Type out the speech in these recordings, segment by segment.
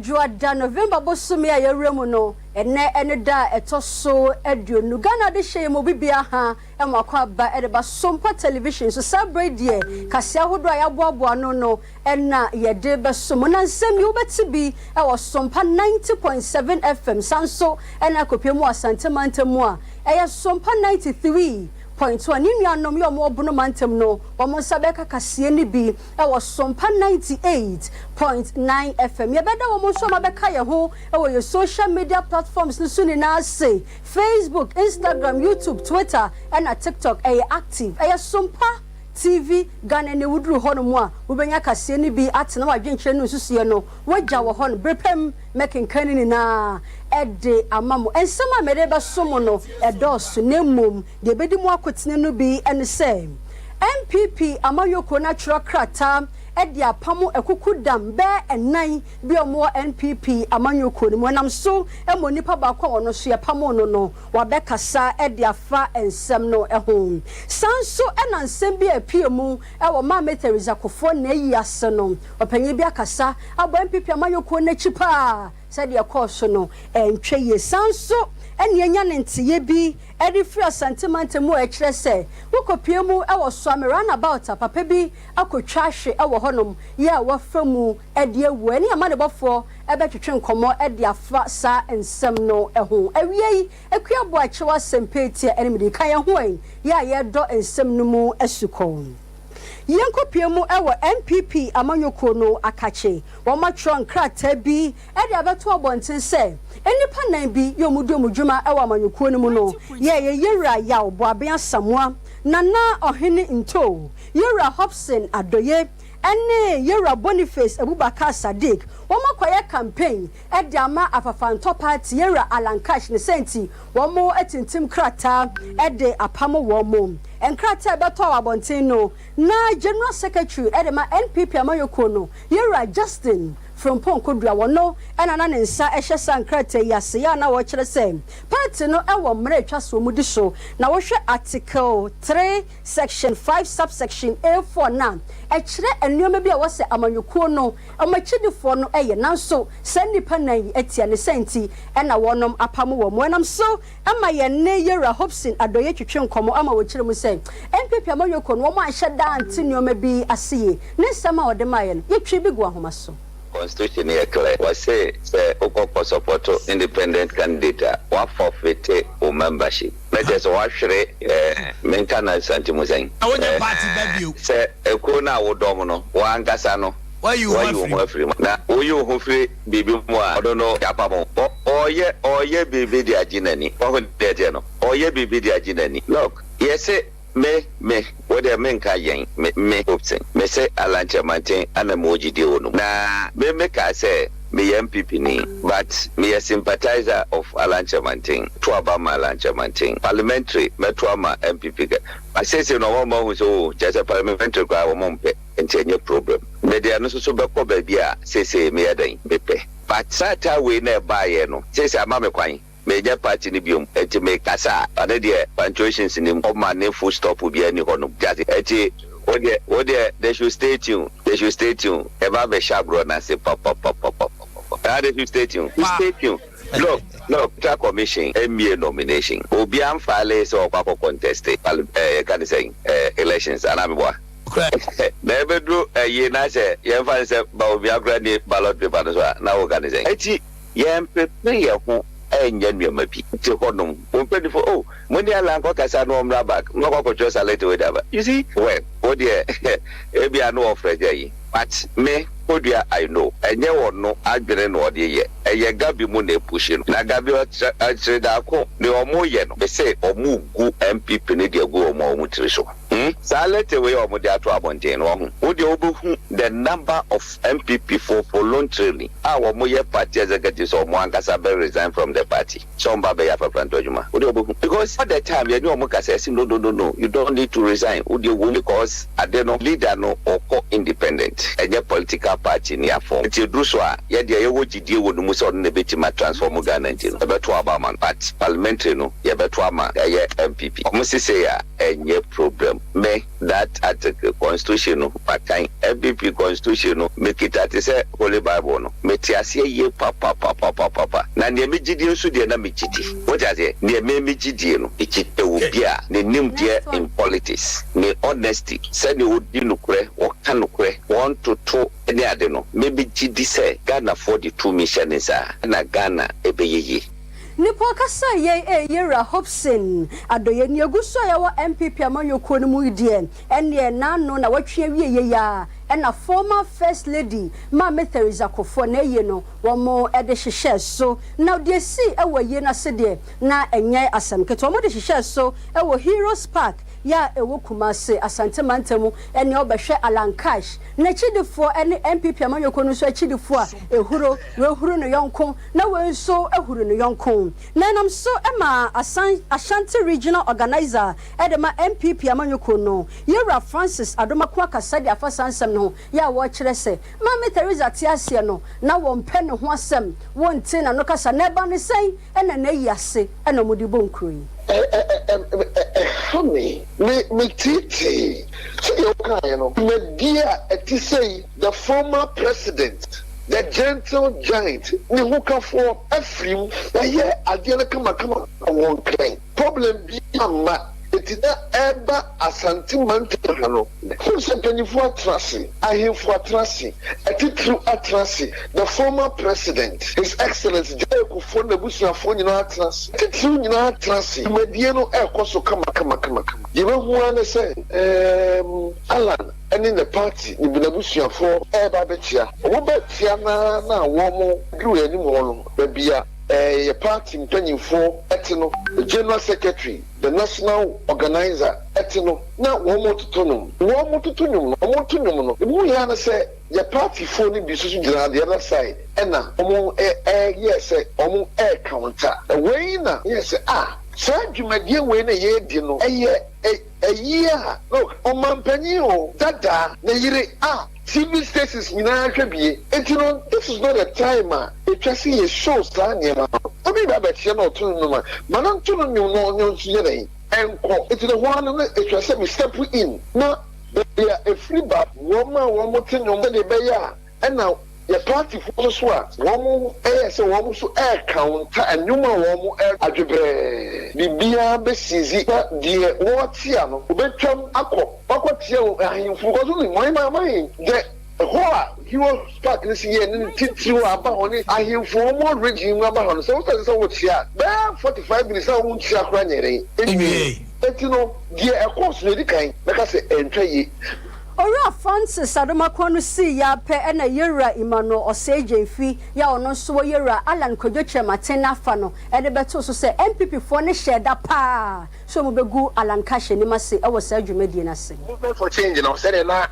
Dwoada, November bosome a yɛwura mu no, ɛnɛ ɛne da a ɛtɔ so 20. Ghana de hyɛ yɛ mu bibia ha ɛmo akɔ aba ɛde ba Sompa Television so. Saa berɛ deɛ, kaseɛ ahodoɔ a yɛaboaboa no ɛna yɛde bɛso mu, na nsɛm yi wobɛte bi ɛwɔ Sompa 90.7 FM, san so ɛna akɔpie mu Asante mantam mu a ɛyɛ Sompa 93.1. Ne nuanom yɛ ɔmo ɔbono mantam no, wɔn nsa bɛka kaseɛ no bi ɛwɔ Sompa 98.9 FM. Yɛbɛda wɔn nso a bɛka yɛn ho ɛwɔ yɛ social media platforms no so nyinaa ase: Facebook, Instagram, YouTube, Twitter ɛna TikTok. Ɛyɛ active, ɛyɛ Sompa TV Ghana. Ne woduru hɔ nom a, wobɛnya kaseɛ no bi atena wadwenkyerɛ no nsusuɛ no wagya wɔ hɔ no bere pɛm mɛkenkan no nyinaa ɛde ama mo. Nsɛm a mɛde bɛso mo no ɛdɔɔso, na mmom deɛ ɛbɛdi mu akotene no bi ɛne sɛ NPP amanyɔkuo no atwerɛ krataa ɛde apam akuku dam bɛɛ ɛnan bi a wɔwɔ NPP amanyɔkuo no mu. Ɛnam so ɛma nipa baako a ɔno nso yɛpam no wabɛkasa ɛde afa nsɛm no ho. San so ɛna nsɛm bi a apue mu ɛwɔ Maame Theresa Kufuor na ayi ase no, ɔpanyin bi akasa abɔ NPP amanyɔkuo n'akyi paa sɛdeɛ ɛkɔɔ so no ɛntwɛ yie. San so ɛne anya ne nteyɛ bi ɛde firi Asante mantam mu a ɛkyerɛ sɛ wokɔpie mu ɛwɔ Suame roundabout a, papa bi akɔtwa ahwe ɛwɔ hɔnom yɛ a wafa mu ɛde awu. Ɛne amanebɔfoɔ ɛbɛtwetwe nkɔmmɔ ɛde afa saa nsɛm no ɛho. Awie yi, Akua Boakyew asɛmpa ɛne mede ka yɛn ho ɛ yɛ a yɛdɔ nsɛm no mu asukɔ. Yɛnkɔpie mu ɛwɔ NPP amanyɔkuo no akakye, wɔn atwerɛ nkrataa bi ɛde abɛto abɔnten sɛ nnipa nan bi yɛ ɔmo di ɔmo dwuma ɛwɔ amanyɔkuo no mu no yɛ yɛ Yɛwura Yaw Boaben Asamoa, Nana Ɔhene Nto, Yɛwura Hobson Adɔye ɛne Yɛwura Boniface Abubakar Sadiq. Wɔn akɔyɛ campaign ɛde ama Afafantɔ Party, Yɛwura Alan Cash ne sɛnti wɔn atintim krataa ɛde apam wɔn mo. Nkrataa ɛbɛtɔ wɔ abɔnten no na General Secretary ɛde ma NPP amanyɔkuo no, Yɛwura Justin Frimpong Kodua, wɔn no ɛna na ne nsa ɛhyɛ saa nkrataa yi ase yɛ a na wɔkyerɛ sɛ party no ɛwɔ mmerɛ atwa so mu di so, na wɔhwɛ article 3 section 5 subsection A4 na ɛkyerɛ nneɛma bi a wɔsɛ amanyɔkuo no wɔn akyidifoɔ no ɛyɛ, nanso saa nnipa nan yi atia ne sɛnti ɛna wɔnom apam wɔn mu. Ɛnam so ama yɛn ne Yɛwura Hobson Adɔyɛ twitwe nkɔmɔ ama wɔkyerɛ mu sɛ NPP amanyɔkuo no wɔn ahyɛ daa nte nneɛma bi ase yie. Ne nsɛm a wɔde maa yɛn no, yɛtwi bi gu ahoma so. Constitution yɛ clear, wɔse sɛ wokɔkɔ support independent candidate a, woaforfeit wo membership, na kyerɛ sɛ woahwere menka na sante mu sɛn. Na wonyɛ party ba bio. Sɛ ekuo no a wodɔm no, wɔankasa no wayi wo wayi ho wo ho afiri. Afiri mu na woyi wo ho firi biribi mu a, ɔno no yapam wo. Ɔyɛ biribi de agye n'ani. Ɔho deɛ teɛ no, ɔyɛ biribi de agye n'ani. Look, yɛse me wo deɛ, menka yɛn me Hobson, me sɛ Alan Kyerematen ana me wɔ gyidie wɔ no mu, na me kaa sɛ meyɛ NPP ni, but meyɛ sympathizer of Alan Kyerematen, to aba ma Alan Kyerematen. Parliamentary, mɛto ama NPP kɛ asese na ɔmo ma hu sɛ o kyerɛ sɛ parliamentary koraa wɔn mpɛ, nti ɛnyɛ problem. Mede ɛno nso so bɛkɔ baabi a seesei meyɛ dɛn mepɛ, but krataa wei na ɛbaayɛ no, seesei ama me kwan menyɛ party no biom, nti mekasa a, ɔno deɛ punctuations nim, ɔma ne full stop biara ni hɔ nom jase. Ɛnti wodeɛ they should stay tuned, they should stay tuned. Ɛba bɛhyɛ agorɔ no ase papapapapapa. Ah, they should stay tuned, stay tuned. Look, look, Electoral Commission emie nomination, obiara nfile sɛ ɔkɔ akɔ contest ɛɛ ka ne sɛn elections anaa meboa? Correct. Na ɛbɛduru ɛyi na sɛ yɛmfa ne sɛ Bawumia kora ne ballot paper no so a, na woka ne sɛn? Eti yɛmpepere yɛn ho ɛnyɛ nneɛma bi te hɔnom. Wɔn mpanyinfo o, mo ne Alan kɔ kasa na ɔmmra back na ɔkɔ akɔtwerɛ sa letter wei de aba. You see, well, wo deɛ ebi a no wɔfrɛ gya yi, but me Kodua, I know ɛnyɛ wɔn no adwene na ɔde yɛ, ɛyɛ Gabi mu na epush no, na Gabi ɔkyerɛ daako ne ɔmo yɛ no bɛsɛ ɔmo gu NPP ne deɛ gu ɔmo a ɔmo tiri so. Saa letter wei a ɔmo de ato abɔnten no, ɔho wo deɛ wobɛhu the number of NPP for voluntarily a wɔn yɛ party executives a wɔn ankasa bɛ resign from the party sɛ wɔn ba bɛyɛ afafrantɔ adwuma. Wo deɛ wobɛhu, because all the time yɛne wɔn kasa, ɛsi no, no, no, no, you don't need to resign. Wo deɛ wo because ade no leader no ɔkɔ independent, ɛnyɛ political. Political party ne afɔm nti eduru so a, yɛdeɛ yɛwɔ gyidie wɔ ne mu sɛ ɔno na ebɛtumi atransform Ghana, nti no yɛbɛto aba ama no, but parliamentary no yɛbɛto ama ɛyɛ NPP. Ɔmo sese a ɛnyɛ problem. Me that article, constitution no makan, NPP constitution no mekita te sɛ Holy Bible no. Mete aseɛ yie papapapapapa, na nea megyidie nso deɛ na megyidi wote aseɛ, nea me megyidie no ɛkyi ɛwɔ bi a ne nimdeɛ in politics, ne honesty, sɛnea ɔdi nokorɛ, wɔka nokorɛ, wɔntoto ne ade no, me megyidi sɛ Ghanafoɔ de tumi hyɛ ne nsa a, na Ghana ɛbɛyɛ yie. Nipa kasa yɛn ɛyɛwura Hopeson Adorye ni egu so a yɛwɔ NPP amanyɔkuo no mu yi deɛ, ɛneɛ n'ano na watwe awie yie ya, ɛna former First Lady Maame Theresa Kufuor na ɛyie no wɔn ɛde hyehyɛ so, na deɛ si ɛwɔ yie n'ase deɛ na ɛnyɛ asɛm ketewa. Wɔn de hyehyɛ so ɛwɔ Heroes Park yɛ a ɛwɔ Kumase, Asante mantam. Ɛne ɔbɛhwɛ Alan Cash n'akyidifoɔ ɛne NPP amanyɔkuo no nso akyidifoɔ a ehuro wehuru ne yɔnko na wei nso ehuru ne yɔnko, na ɛnam so ɛma Asan Ashanti Regional Organizer ɛde ma NPP amanyɔkuo no, Yɛwura Francis Adomako, akasa de afa saa nsɛm no ho yɛ a wɔrekyerɛ sɛ Maame Theresa te aseɛ no na wɔmpɛ ne ho asɛm, wɔnte n'ano kasa, na ɛba ne sɛn ɛna n'ayi ase ɛna wɔde bɔ nkuro yi. Ɛha me tietie sɛdeɛ wokaeɛ no, dwumadie a ɛte sɛ yi, the former president, the gentle giant, ne hokafoɔ afiri mu, yɛayɛ adeɛ no kamakama wɔ Nkran, problem bi amma. Eti na ɛba Asante mantam ha no, fún sɛ mpanyinfoɔ atena ase, ahemfo atena ase, atitiriw atena ase, the former president, His Excellence J.A. Kufuor, n'abusuafoɔ nyinaa atena ase, atitiriw nyinaa atena ase, dwumadie no ɛrekɔ so kama kama kama kama. Yɛbɛhu ara ne sɛ Alan ɛne ne party ne n'abusuafoɔ ɛreba abɛkyia. Wɔn bɛkyia naa na wɔn duru anim hɔ no, baabi a yɛ party mpanyinfoɔ ɛte no, the general secretary, the national organizer ɛte no, na wɔn toto nnwom, wɔn toto nnwom no, wɔn to nnwom no emu yɛ ano sɛ yɛ partyfoɔ no bi nso so gyina the other side, ɛna wɔn ɛyɛ sɛ wɔn ɛɛcounter. Wei na yɛ sɛ a saa dwumadie wei na yɛredi no, ɛyɛ ɛyi a, look, ɔmanpanyin o dada ne yere a TV stations nyinaa hwɛ bie, eti no this is not the time a etwa sɛ yɛ show saa nneɛma no. Obi ba abɛkyerɛ na ɔto no nnwom a, ma no nto no nnwom na ɔnwom nso yɛ dɛn ɛnkɔ. Eti no hɔ ano no etwa sɛ me step in na baabi a efiri ba, wɔn a wɔn te nnwom, sɛdeɛ ɛbɛyɛ a ɛna yɛ partyfoɔ nso so a wɔn ɛyɛ sɛ wɔn nso ɛɛcounter nnwom a wɔn ɛ adwebrɛɛ biribiara bɛsizi, na deɛ wɔretia no obɛtwam akɔ wakɔtia ahemfo, because wɔn ɔman ɔman the ɛhɔ a Heroes Park no si yɛ ne titiriw a aba hɔ ne ahemfo wɔn region mu aba hɔ no, sɛ wosɛ sɛ wɔkyia bɛɛ 45 minutes a wɔn nkyia koraa nyɛrɛ Nwie. Eti no deɛ ɛkɔɔ so na edi kan bɛka sɛ ɛntwa yie. Owura Francis Adomako no sii yɛ apɛ, ɛna Yɛwura Emmanuel Osei Gyamfi yɛ a ɔno nso wɔ Yɛwura Alan Kwadwo Kyerematen n'afa no ɛde bɛto so sɛ NPP foɔ no hyɛ da paa so wɔn bɛgu Alan Cash anim ase ɛwɔ saa dwumadie no ase. Movement for Change no, sɛdeɛ na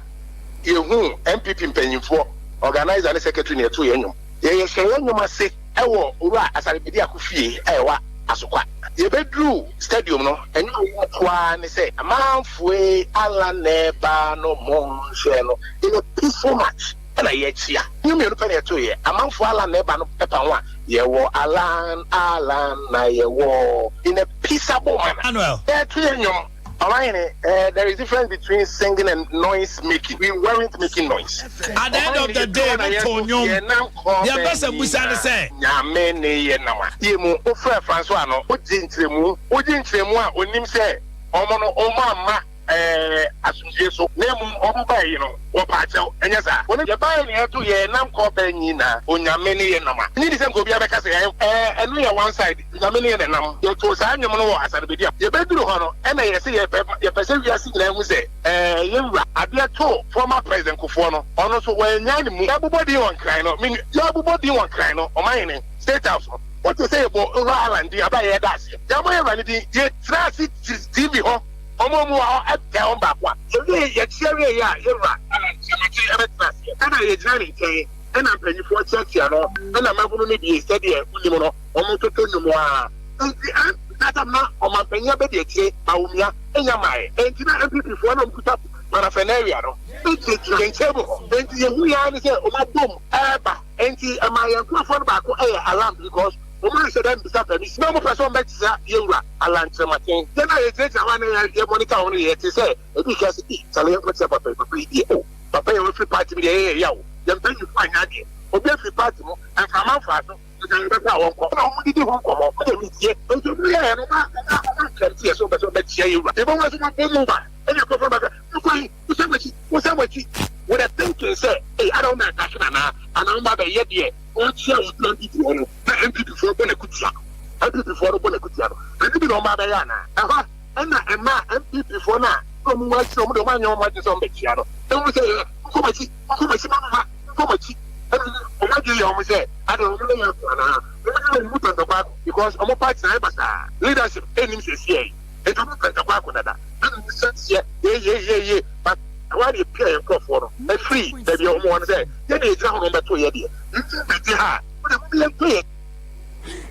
yɛhu NPP mpanyimfoɔ, organizer ne secretary ne ɛto yɛn nnwom, yɛyɛ hyɛ yɛn nnwom ase ɛwɔ Owura Asare Bediako fie a ɛwɔ Asokwa. Yɛbɛduru stadium no, ɛnwom a yɛtoa ne sɛ "Amanfoe, Alan na ɛba no, monhwɛ no" in a peaceful march. Ɛna yɛkyia nnwom mmienu pɛ na yɛto yɛ "Amanfoɔ, Alan na ɛba no" ɛpa ho a yɛwɔ "Alan, Alan" na yɛwɔ in a peaceable manner. Manuel. Yɛto yɛn nnwom. Ɔmanhene, there is difference between singing and noise making. We weren't making noise. At the end of the day, mo to nnwom. Deɛ mpɛ sɛ musa ne sɛ, Nyame ne yɛ nam a yɛ mu wofrɛ Francois no, wogye nkyerɛmu, wogye nkyerɛmu a onim sɛ ɔmo no ɔmo amma asomdwie so, na mmom ɔmo baa yi no wɔpa akyɛw. Ɛnyɛ saa wɔne yɛbaeɛ ne yɛto yɛ nam kɔ bɛ nyina Onyame ne yɛ nam a nyi di sɛ nka obiara bɛka sɛ ɛno yɛ one side. Nyame ne yɛ nenam. Yɛtoo saa nnwom no wɔ Asare Bediako. Yɛbɛduru hɔ no, ɛna yɛsɛ yɛpɛ sɛ wiase nyinaa hu sɛ yɛwura adeɛ too former President Kufuor no, ɔno nso wɔanya ne mu. Yɛabobɔ din wɔ Nkran no, yɛabobɔ din wɔ Nkran no, Ɔmanhene, State House no, wote sɛ yɛbɔ Owura Alan din aba a yɛda aseɛ. Yɛabɔ yɛwura no din, yɛtena ase TV hɔ, ɔmo mu wɔ hɔ ɛbɛn wɔn baako a yɛwie, yɛkyia wie yɛ a, yɛwura Alan Kyerematen ɛbɛtena aseɛ, ɛna yɛgyina ne nkyɛn, ɛna mpanyinfoɔ kyiakyia no, ɛna mmabunu no bie sɛdeɛ wonim no, wɔn toto nnwom a nti ɛntasam na ɔmanpanyin abɛdi akyire Bawumia enya maaɛ. Nti na NPP foɔ na ɔmo kuta paraphernalia no gyinagyina yɛn nkyɛn mu hɔ. Enti yɛhui ara ne sɛ wɔabom reba. Enti ɛmaa yɛn nkurɔfoɔ no baako yɛɛ alarmed because wɔanhyɛ da ammisa permission. Na wɔpɛ sɛ wɔbɛkyea yɛn wura Allan Kyerematen. Yɛn a yɛgyinagyina hɔ a na yɛ monitor wɔn no deɛ, yɛtee sɛ ebi reka sɛ, Ei, Charlie yɛnkɔkyea papa yi, papa yi deɛ, oh, papa yi a wafiri party mu deɛ ɛyɛ yɛn ya o. Yɛn mpanyimfoɔ anyɛ adeɛ. Obi afiri party mu, mframa mfaa so. Nka yɛbɛkɔ a wɔnkɔ. Ɛna wɔn didi ho nkɔmɔ. Me deɛ metie. Nti ɔmo yɛɛ no ɔmo ɔmo ɔmo attempt yɛ sɛ ɔmo pɛ sɛ ɔmo bɛkyia yɛ wura. Yɛbɛhu nso wɔn mu ba. Ɛna nkurɔfoɔ no bɛka mokɔ yi, mosan mo akyi, mosan mo akyi. With the thinking sɛ ei ada wɔn bɛ attack no anaa, anaa wɔn ba bɛyɛ deɛ ɔrekyia wɔn kura NPP hɔ no na NPP foɔ bɔ n'akutia no. NPP foɔ no bɔ n'akutia no. Ɛno bi na wɔn ba bɛyɛ anaa? Ɛhɔ ɛna ɛmaa NPP foɔ no a na wɔn wɔ akyire wɔn deɛ wɔn anyɛ wɔn adwene sɛ wɔn bɛkyia no. Ɛhu sɛ yɛ mokɔ mo akyi, mokɔ mo akyi mo mma. Nkɔ wɔn akyi ɛna wɔn adwene yɛ wɔn sɛ adɛn wɔn ne yɛn ako anaa wɔn ne wɔn mu pɛ ntɔkwa ako because wɔn party na ayɛ basaa leadership ɛnnim sɛsiɛ yi nti wɔn pɛ ntɔkwa ako dada ɛna wɔn hyɛ aseɛ yeyeyeye but ɛhɔ ara na yɛpia yɛn nkorɔfoɔ no ɛfiri baabi a wɔn wɔ no sɛ yɛn na yɛgyina hɔ na wɔn bɛto yɛ deɛ nti bɛgye ha a mo deɛ mo yɛnto yɛ.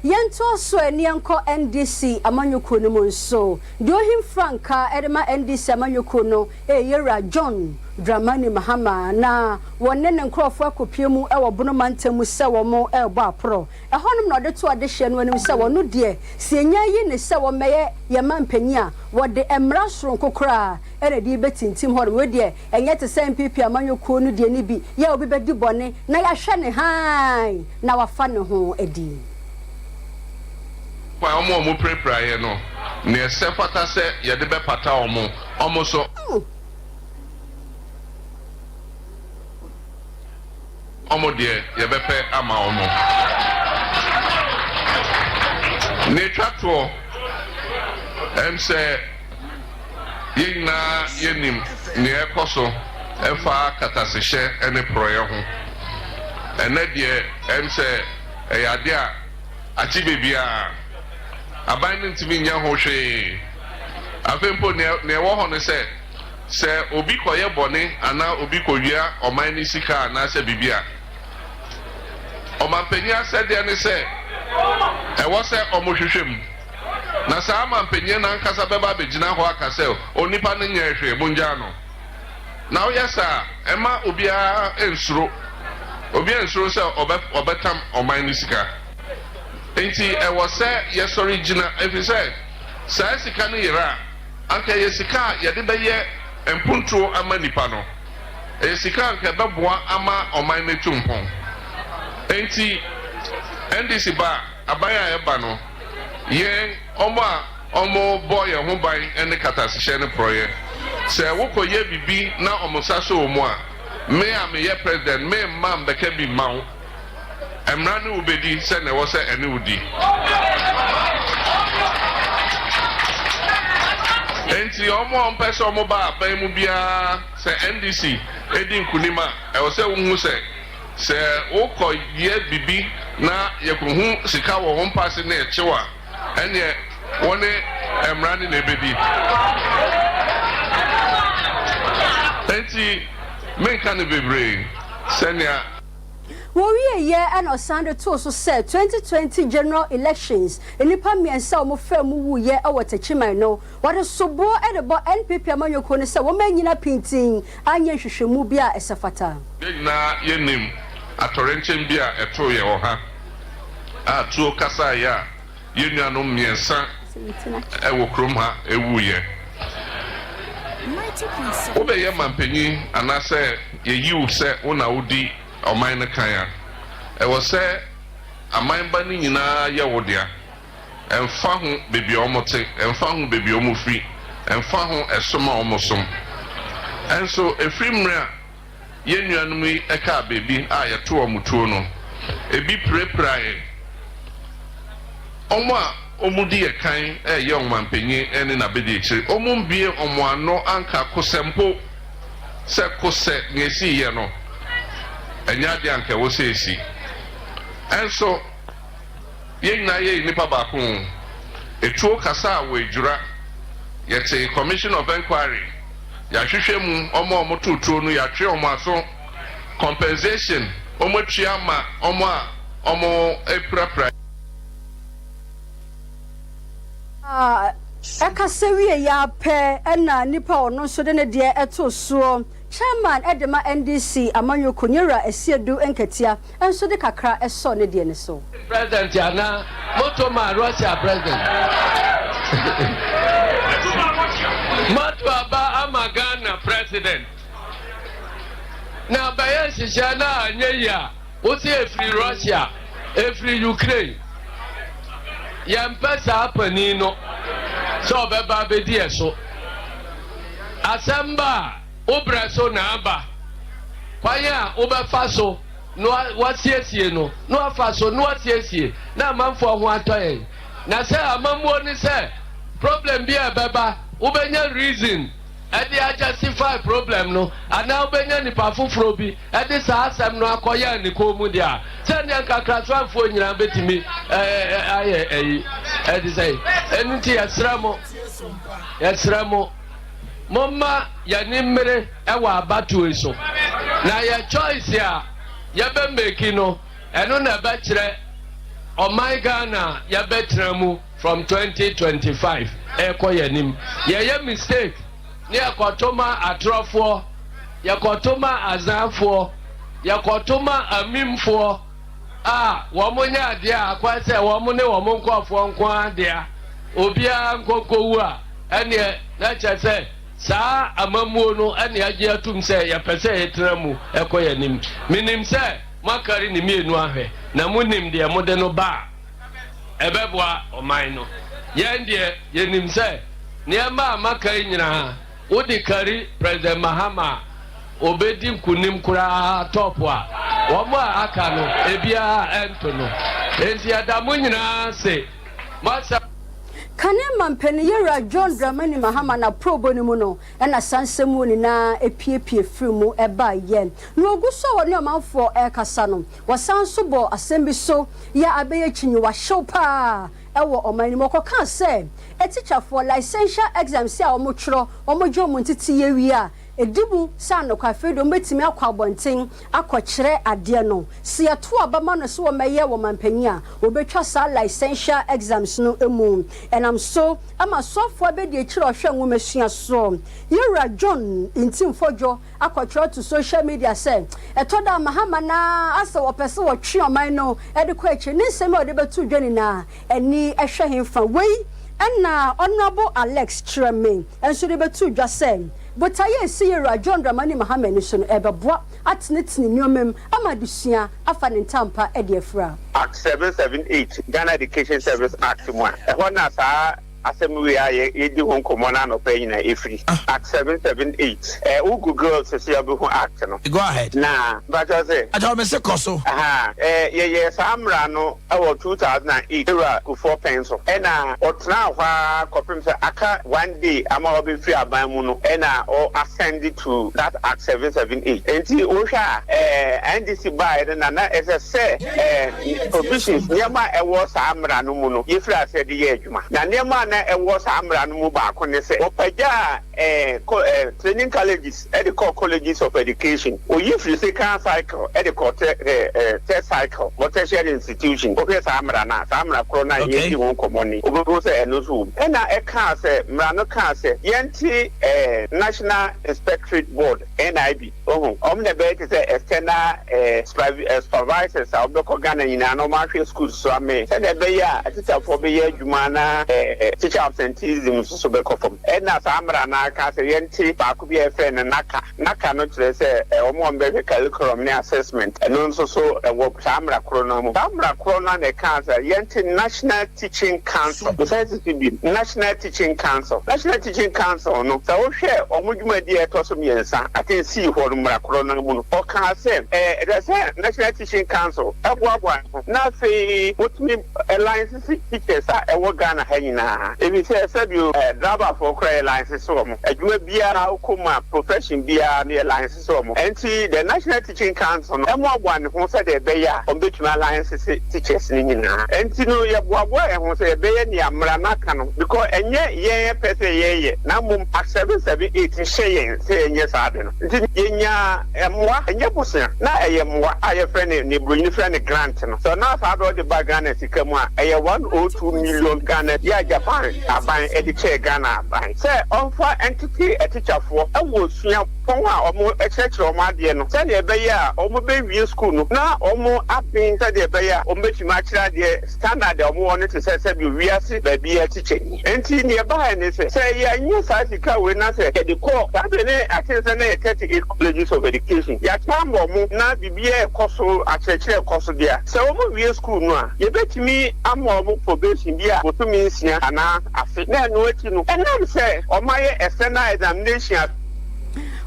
Yɛntoa so ɛ ne yɛnkɔ NDC amanyɔkuo no mu nso. Deɛ ɔhim frankaa de ma NDC amanyɔkuo no yɛ Yɛwura John Dramani Mahama na wɔne ne nkorɔfoɔ akɔpue mu wɔ Bono mantam mu sɛ wɔrebɔ aporɔ. Ɛhɔnom na ɔde too adehyeɛ no anim sɛ wɔno deɛ sɛ yɛnya yi ne sɛ wɔmmɛyɛ yɛn manpanin a, wɔde mmara soronko koraa na ɛde rebɛtintim hɔnom. Wei deɛ ɛnyɛ te sɛ NPP amanyɔkuo no deɛ no bi yɛ a obi bɛdi bɔne na yɛahwɛ no hann na wafa ne ho adi. Kwan wɔn a wɔpirapiraeɛ no, nea ɛsɛ fata sɛ yɛde bɛpata wɔn, wɔn nso, wɔn deɛ yɛbɛpɛ ama wɔn. Nea ɛtwa toɔ, ɛm sɛ yɛn nyinaa yɛnim nea ɛrekɔ so ɛfa katasehyɛ ne porɔeɛ ho. Ɛnnɛ deɛ ɛm sɛ ɛyɛ adeɛ a akye baabiara. Aban no ntumi nyɛ ho hwee. Afei mpo nea nea ɛwɔ hɔ ne sɛ, sɛ obi kɔyɛ bɔne anaa obi kɔwia ɔman no sika anaasɛ biribi a, ɔmanpanyin asɛdeɛ ne sɛ ɛwɔ sɛ wɔhwehwɛ mu. Na saa manpanyin no ankasa bɛba abɛgyina hɔ aka sɛ onipa no nyɛɛ hwee, mongyaa no. Na woyɛ saa a, ɛmma obiara nsuro. Obiara nsuro sɛ ɔbɛ ɔbɛtam ɔman no sika. Enti ɛwɔ sɛ yɛsɔre gyina, efisɛ saa sika no yera a, anka ɛyɛ sika a yɛde bɛyɛ mpuntuo ama nnipa no. Ɛyɛ sika a anka ɛbɛboa ama ɔman no atu mpɔn. Enti NDC ba a, aban a ɛba no, yɛn, wɔn a wɔbɔ yɛn ho ban ne katasehyɛ ne porɔeɛ. Sɛ wokɔyɛ biribi na wɔn nsa sɔ wo mu a, me a meyɛ president, meremma mmɛka bi mma wo. Mmara ne wo bɛdi sɛdeɛ ɛwɔ sɛ ɛne wo di. Enti wɔn a wɔpɛ sɛ wɔba aban mu biara, sɛ NDC di nkunim a, ɛwɔ sɛ wohu sɛ, sɛ wokɔyɛ biribi na yɛkɔhu sika wɔ wo mpa ase na yɛkye wo a, ɛnneɛ wo ne mmara no na ɛbɛdi. Enti menka no bebree sɛnea. Wɔwieeɛ na ɔsan de too so sɛ 2020 General Elections nnipa mmiɛnsa a wɔfaa mu wuiɛ wɔ Techiman no, wɔde soboɔ de bɔ NPP amanyɔkuo no sɛ wɔannyina pintinn anyɛ nhwehwɛmu bi a ɛsɛ fata. Yɛn nyinaa yɛnim atɔwrɛnkyɛm bi a ɛtoo yɛn wɔ ha a tuo kasaeɛ a yɛn nuanom mmiɛnsa wɔ kurom ha wuiɛ. Wobɛyɛ manpanin anaasɛ yɛyi wo sɛ wo na wodi ɔman no kan a, ɛwɔ sɛ aman ba no nyinaa yɛ wo dea. Ɛmfa ho baabi a wɔte, ɛmfa ho baabi a wɔfiri, ɛmfa ho ɛsom a wɔsom. Nso ɛfiri mmerɛ a yɛn nuanom yi kaa baabi a yɛto wɔn tuo no, ebi pirapiraeɛ. Wɔn a wɔdi yɛn kan reyɛ ɔmanpanin ne n'abadiakyire, wɔmmbue wɔn ano anka kosɛ mpo sɛ kosɛ nea esiiɛ no, ɛnyɛ adeɛ a anka ɛwɔ sɛ esi. Nso Yɛn nyinaa yɛyɛ nnipa baako o. Etuo kasa a wɔadwira. Yɛte commission of enquiry, yɛahwehwɛ mu, wɔn a wɔtoo tuo no yɛatwe wɔn aso, compensation wɔatua ama wɔn a wɔapirapira. A ɛka. Kasa wieeɛ ara pɛ na nipa a ɔno nso de ne deɛ too soɔ, Chairman de ma NDC amanyɔkuo, Nyewura Asiedu Nketia nso de kakra sɔɔ ne deɛ no so. President anaa moto ma Russia president. Moato aba ama Ghana president. Na bɛyɛ nhyehyɛɛ no a anyɛ yie a, wose ɛfiri Russia, ɛfiri Ukraine. Yɛmpɛ saa panin no sɛ ɔbɛba abɛdi yɛ so. Asɛm ba a, wo brɛ so na aba. Kwan a wobɛfa so na wasiesie no, na wafa so na wasiesie na amanfoɔ ho atɔ yɛn. Na sɛ amammuo ne sɛ problem bi a ɛbɛba, wobɛnya reason de a justify problem no anaa wobɛnya nipa foforɔ bi de saa asɛm no akɔyɛ ne kɔn mu deɛ a, sɛdeɛ nkakrasoafoɔ nyinaa bɛtumi ayɛ ayi ɛde sɛ ɛno nti yɛsrɛ mo, yɛsrɛ mo, momma yɛne mmere wɔ abatoɔ yi so na yɛ choice a yɛbɛ make no, ɛno na ɛbɛkyerɛ ɔman Ghana a yɛbɛtena mu from 2025 ɛrekɔ yɛn anim. Yɛyɛ mistake ne yɛkɔto ma atorɔfoɔ, yɛkɔto ma azanfoɔ, yɛkɔto ma amimfoɔ a wɔn nyɛ adeɛ a akwan sɛ wɔn ne wɔn nkurɔfoɔ nko ara dea, obiara nkɔnkɔwu a, ɛneɛ na kyerɛ sɛ saa amammuo no na yɛagye atum sɛ yɛpɛ sɛ yɛtena mu kɔ yɛn anim. Menim sɛ moakari ne mmienu ahwɛ, na monim deɛ mode no ba a, ɛbɛboa ɔman no. Yɛn deɛ, yɛnim sɛ nneɛma a maka yi nyinaa, wode kari President Mahama a, ɔbɛdi nkonim koraa top a wɔn a aka no, ebiara ɛnto no. Enti yɛda mo nyinaa ase. Mo asɛm. Kane Mampanin Yewura John Dramani Mahama n'aprɔbɔ no mu no na saa nsɛm wɔ nyinaa piepie firi mu baeɛ. Na ɔgu so a ɔne ɔmanfoɔ rekasa no, wɔsan nso bɔɔ asɛm bi so yɛ a abɛyɛ kyinyiwahyew pa ara wɔ ɔman no mu. Ɔkɔkaa sɛ atikyafoɔ licential exams a wɔtwerɛ, wɔgye wɔn nteteeɛ wie a, Ɛdi mu sɛ anokwa afei deɛ wɔbɛtumi akɔ abɔnten akɔkyerɛ adeɛ no. Sɛ yɛto aba ma no sɛ ɔmmɛyɛ wɔ manpanin a, wɔbɛtwa saa licential exams no mu. Ɛnam so ma asɔfoɔ abɛdiakyire a ɔhwɛ nwomasua soɔ, Yɛwura John Ntim Fodwo akɔtwerɛ to social media sɛ, ɛtɔ da a Mahama no ara asɛ ɔpɛ sɛ ɔtwe ɔman no de kɔ akyire. Ne nsɛm a ɔde bɛto dwa nyinaa ani hwɛ hefa? Wei na Honourable Alex Kyeremeh nso de bɛto dwa sɛ, Botaeɛ a ɛsi Yɛwura John Dramani Mahama ani so no, ɛrebɛboa atenetene nneɛma mu ama adesua afa ne ntampa de afira. Act 778, Ghana Education Service Act mu a, ɛhɔ na saa asɛm wei a yɛredi ho nkɔmmɔ no anɔpa yi nyinaa ɛfiri. Act 778. Ɛ, wo Google sɛsɛ a wobɛhu Act no. Go ahead. Na, mpakyɛw se. Mpakyɛw mese kɔ so. Ahaa, ɛ, yɛyɛɛ saa mmara no wɔ 2008 Ewura Kufuor pɛn so. Ɛna ɔtenaa hɔ ara kɔpem sɛ aka one day ama wabɛfiri aban mu no ɛna ɔ ascend to that Act 778. Nti wohwɛ a ɛɛ NDC baeɛ no na na ɛsɛ sɛ ɛɛ provisions, nneɛma a ɛwɔ saa mmara no mu no yɛfiri aseɛ de yɛ adwuma. Na nneɛma a na ɛwɔ saa mmara no mu baako ne sɛ wɔpagyaa ɛɛ kɔ ɛɛ training colleges de kɔɔ colleges of education. Oyi firi second cycle de kɔɔ tɛ ɛ ɛ third cycle wɔ tertiary institution. Wohwɛ saa mmara no a, saa mmara korɔ no a yɛredi ho nkɔmmɔ no yi, wobɛhu sɛ ɛno nso wɔ mu. Ɛna ɛkaa sɛ, mmara no kaa sɛ yɛnte ɛɛ National Inspectorate Board, NIB, wohu, wɔn na ɛbɛyɛ te sɛ external ɛɛ supervisors a wɔbɛkɔ Ghana nyinaa na wɔahwɛ schools so amee sɛdeɛ ɛbɛyɛ a atikyafoɔ bɛyɛ adwuma na ɛɛ teacher absenteeism nso so bɛkɔ fam. Ɛna saa mmara no ara ka sɛ yɛnte baako bi a yɛfrɛ no NaCCA. NaCCA no kyerɛ sɛ wɔn a wɔbɛhwɛ curriculum ne assessment, ɛno nso so ɛwɔ saa mmara korɔ no ara mu. Saa mmara korɔ no ara na ɛkaa sɛ yɛnte National Teaching Council. Mesan si so bio, National Teaching Council. National Teaching Council no, sɛ wohwɛ wɔn dwumadie a ɛtɔ so mmiɛnsa, I think sii hɔ no mmara korɔ no ara mu no, ɔkaa sɛ ɛsɛ sɛ National Teaching Council boaboa ne ho na afei wɔtumi license teachers a ɛwɔ Ghana ha nyinaa efisɛ sɛbio driverfoɔ koraa yɛ license wɔn, adwuma biara wokɔ mu a profession biara no yɛ license wɔn. Ɛnti the National Teaching Council no mmoaboa ne ho sɛdeɛ ɛbɛyɛ a wɔbɛtumi a license teachers no nyinaa. Ɛnti no yɛboaboa yɛn ho sɛ yɛbɛyɛ nea mmara no aka no because ɛnyɛ yɛn pɛ sɛ yɛyɛ na mmom Act 778 hyɛ yɛn sɛ yɛnyɛ saa ade no. Nti yɛnyaa mmoa, ɛnyɛ bosea, na ɛyɛ mmoa a yɛfrɛ no, nea buroni frɛ no grant no. Sɛ na saa berɛ wɔde ba Ghana sika mu a, ɛyɛ 102 million Ghana yɛ a Japan. Japan aban de kyɛɛ Ghana aban sɛ ɔmfa ntete atikyafoɔ wɔ suapɔn a wɔkyerɛkyerɛ wɔn adeɛ no sɛdeɛ ɛbɛyɛ a wɔbɛwie sukuu no na wɔaben sɛdeɛ ɛbɛyɛ a wɔbɛtumi akyerɛ adeɛ standard a wɔwɔ no te sɛ sɛdeɛ wiase baabiara tikyani. Enti deɛ ɛbaeɛ ne sɛ, sɛ yɛanyɛ saa sika wei na sɛ yɛde kɔ saa berɛ no akyere sɛ na yɛ 38 colleges of education yɛakyɛ ama wɔn na biribiara rekɔ so, akyerɛkyerɛ rekɔ so deɛ a, sɛ wɔwie sukuu no a, yɛbɛtumi ama wɔn probation bi a bosome nsia anaa afe, na ɛno akyi no, ɛnam sɛ wɔayɛ external examination a.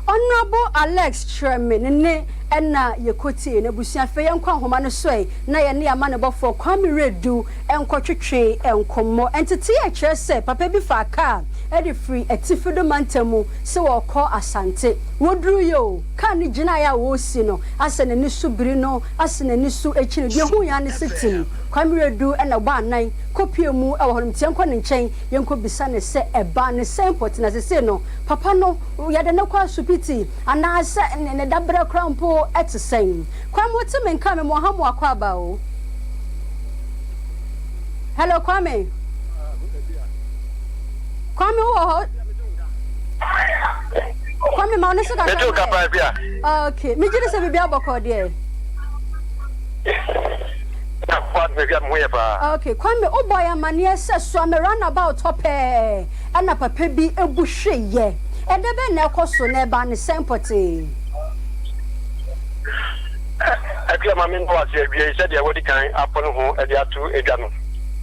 Honourable Alex Kyerɛme ne ne ɛna yɛkɔtiee no. Abusua afei yɛnkɔ ahoma no so ɛ na yɛne amanebɔfoɔ Kwame Redu nkɔtwetwe nkɔmmɔ. Nteteeɛ kyerɛ sɛ papa bi faa kaa de firi Atifido mantam mu sɛ wɔrekɔ Asante. Wɔduruiɛ o, kaa no gyinaeɛ a wɔresi no, asɛ n'ani so biri no, asɛ n'ani so akyi no, deɛ ɔhuiɛ ara ne sɛ tim. Kwame Redu na ɛbɔ anan kɔpuee mu wɔ hɔnom nti yɛnkɔ ne nkyɛn yɛnkɔbisa no sɛ ɛbaa ne sɛn pɔtee na seesei no papa no yɛde no kɔ asopiti anaasɛ ne daberɛ koraa mpo te sɛn. Kwame wote me nka a mema ɔha mu akwaaba o. Hello Kwame. Kwame wowɔ hɔ? Kwame ma wo ne so kakra ma yɛ. Okay, megye di sɛ biribi abɔkɔ deɛ. Okay, Kwame wobɔ yɛ amaneɛ sɛ Suame runabout hɔ pɛɛ ɛna papa bi bu hweyɛ. Ɛdɛ bɛn na ɛkɔ so na ɛbaa ne sɛn pɔtee? Akua ma menda wo ase awiei sɛdeɛ wadi kan apɔ ne ho de ato dwa no.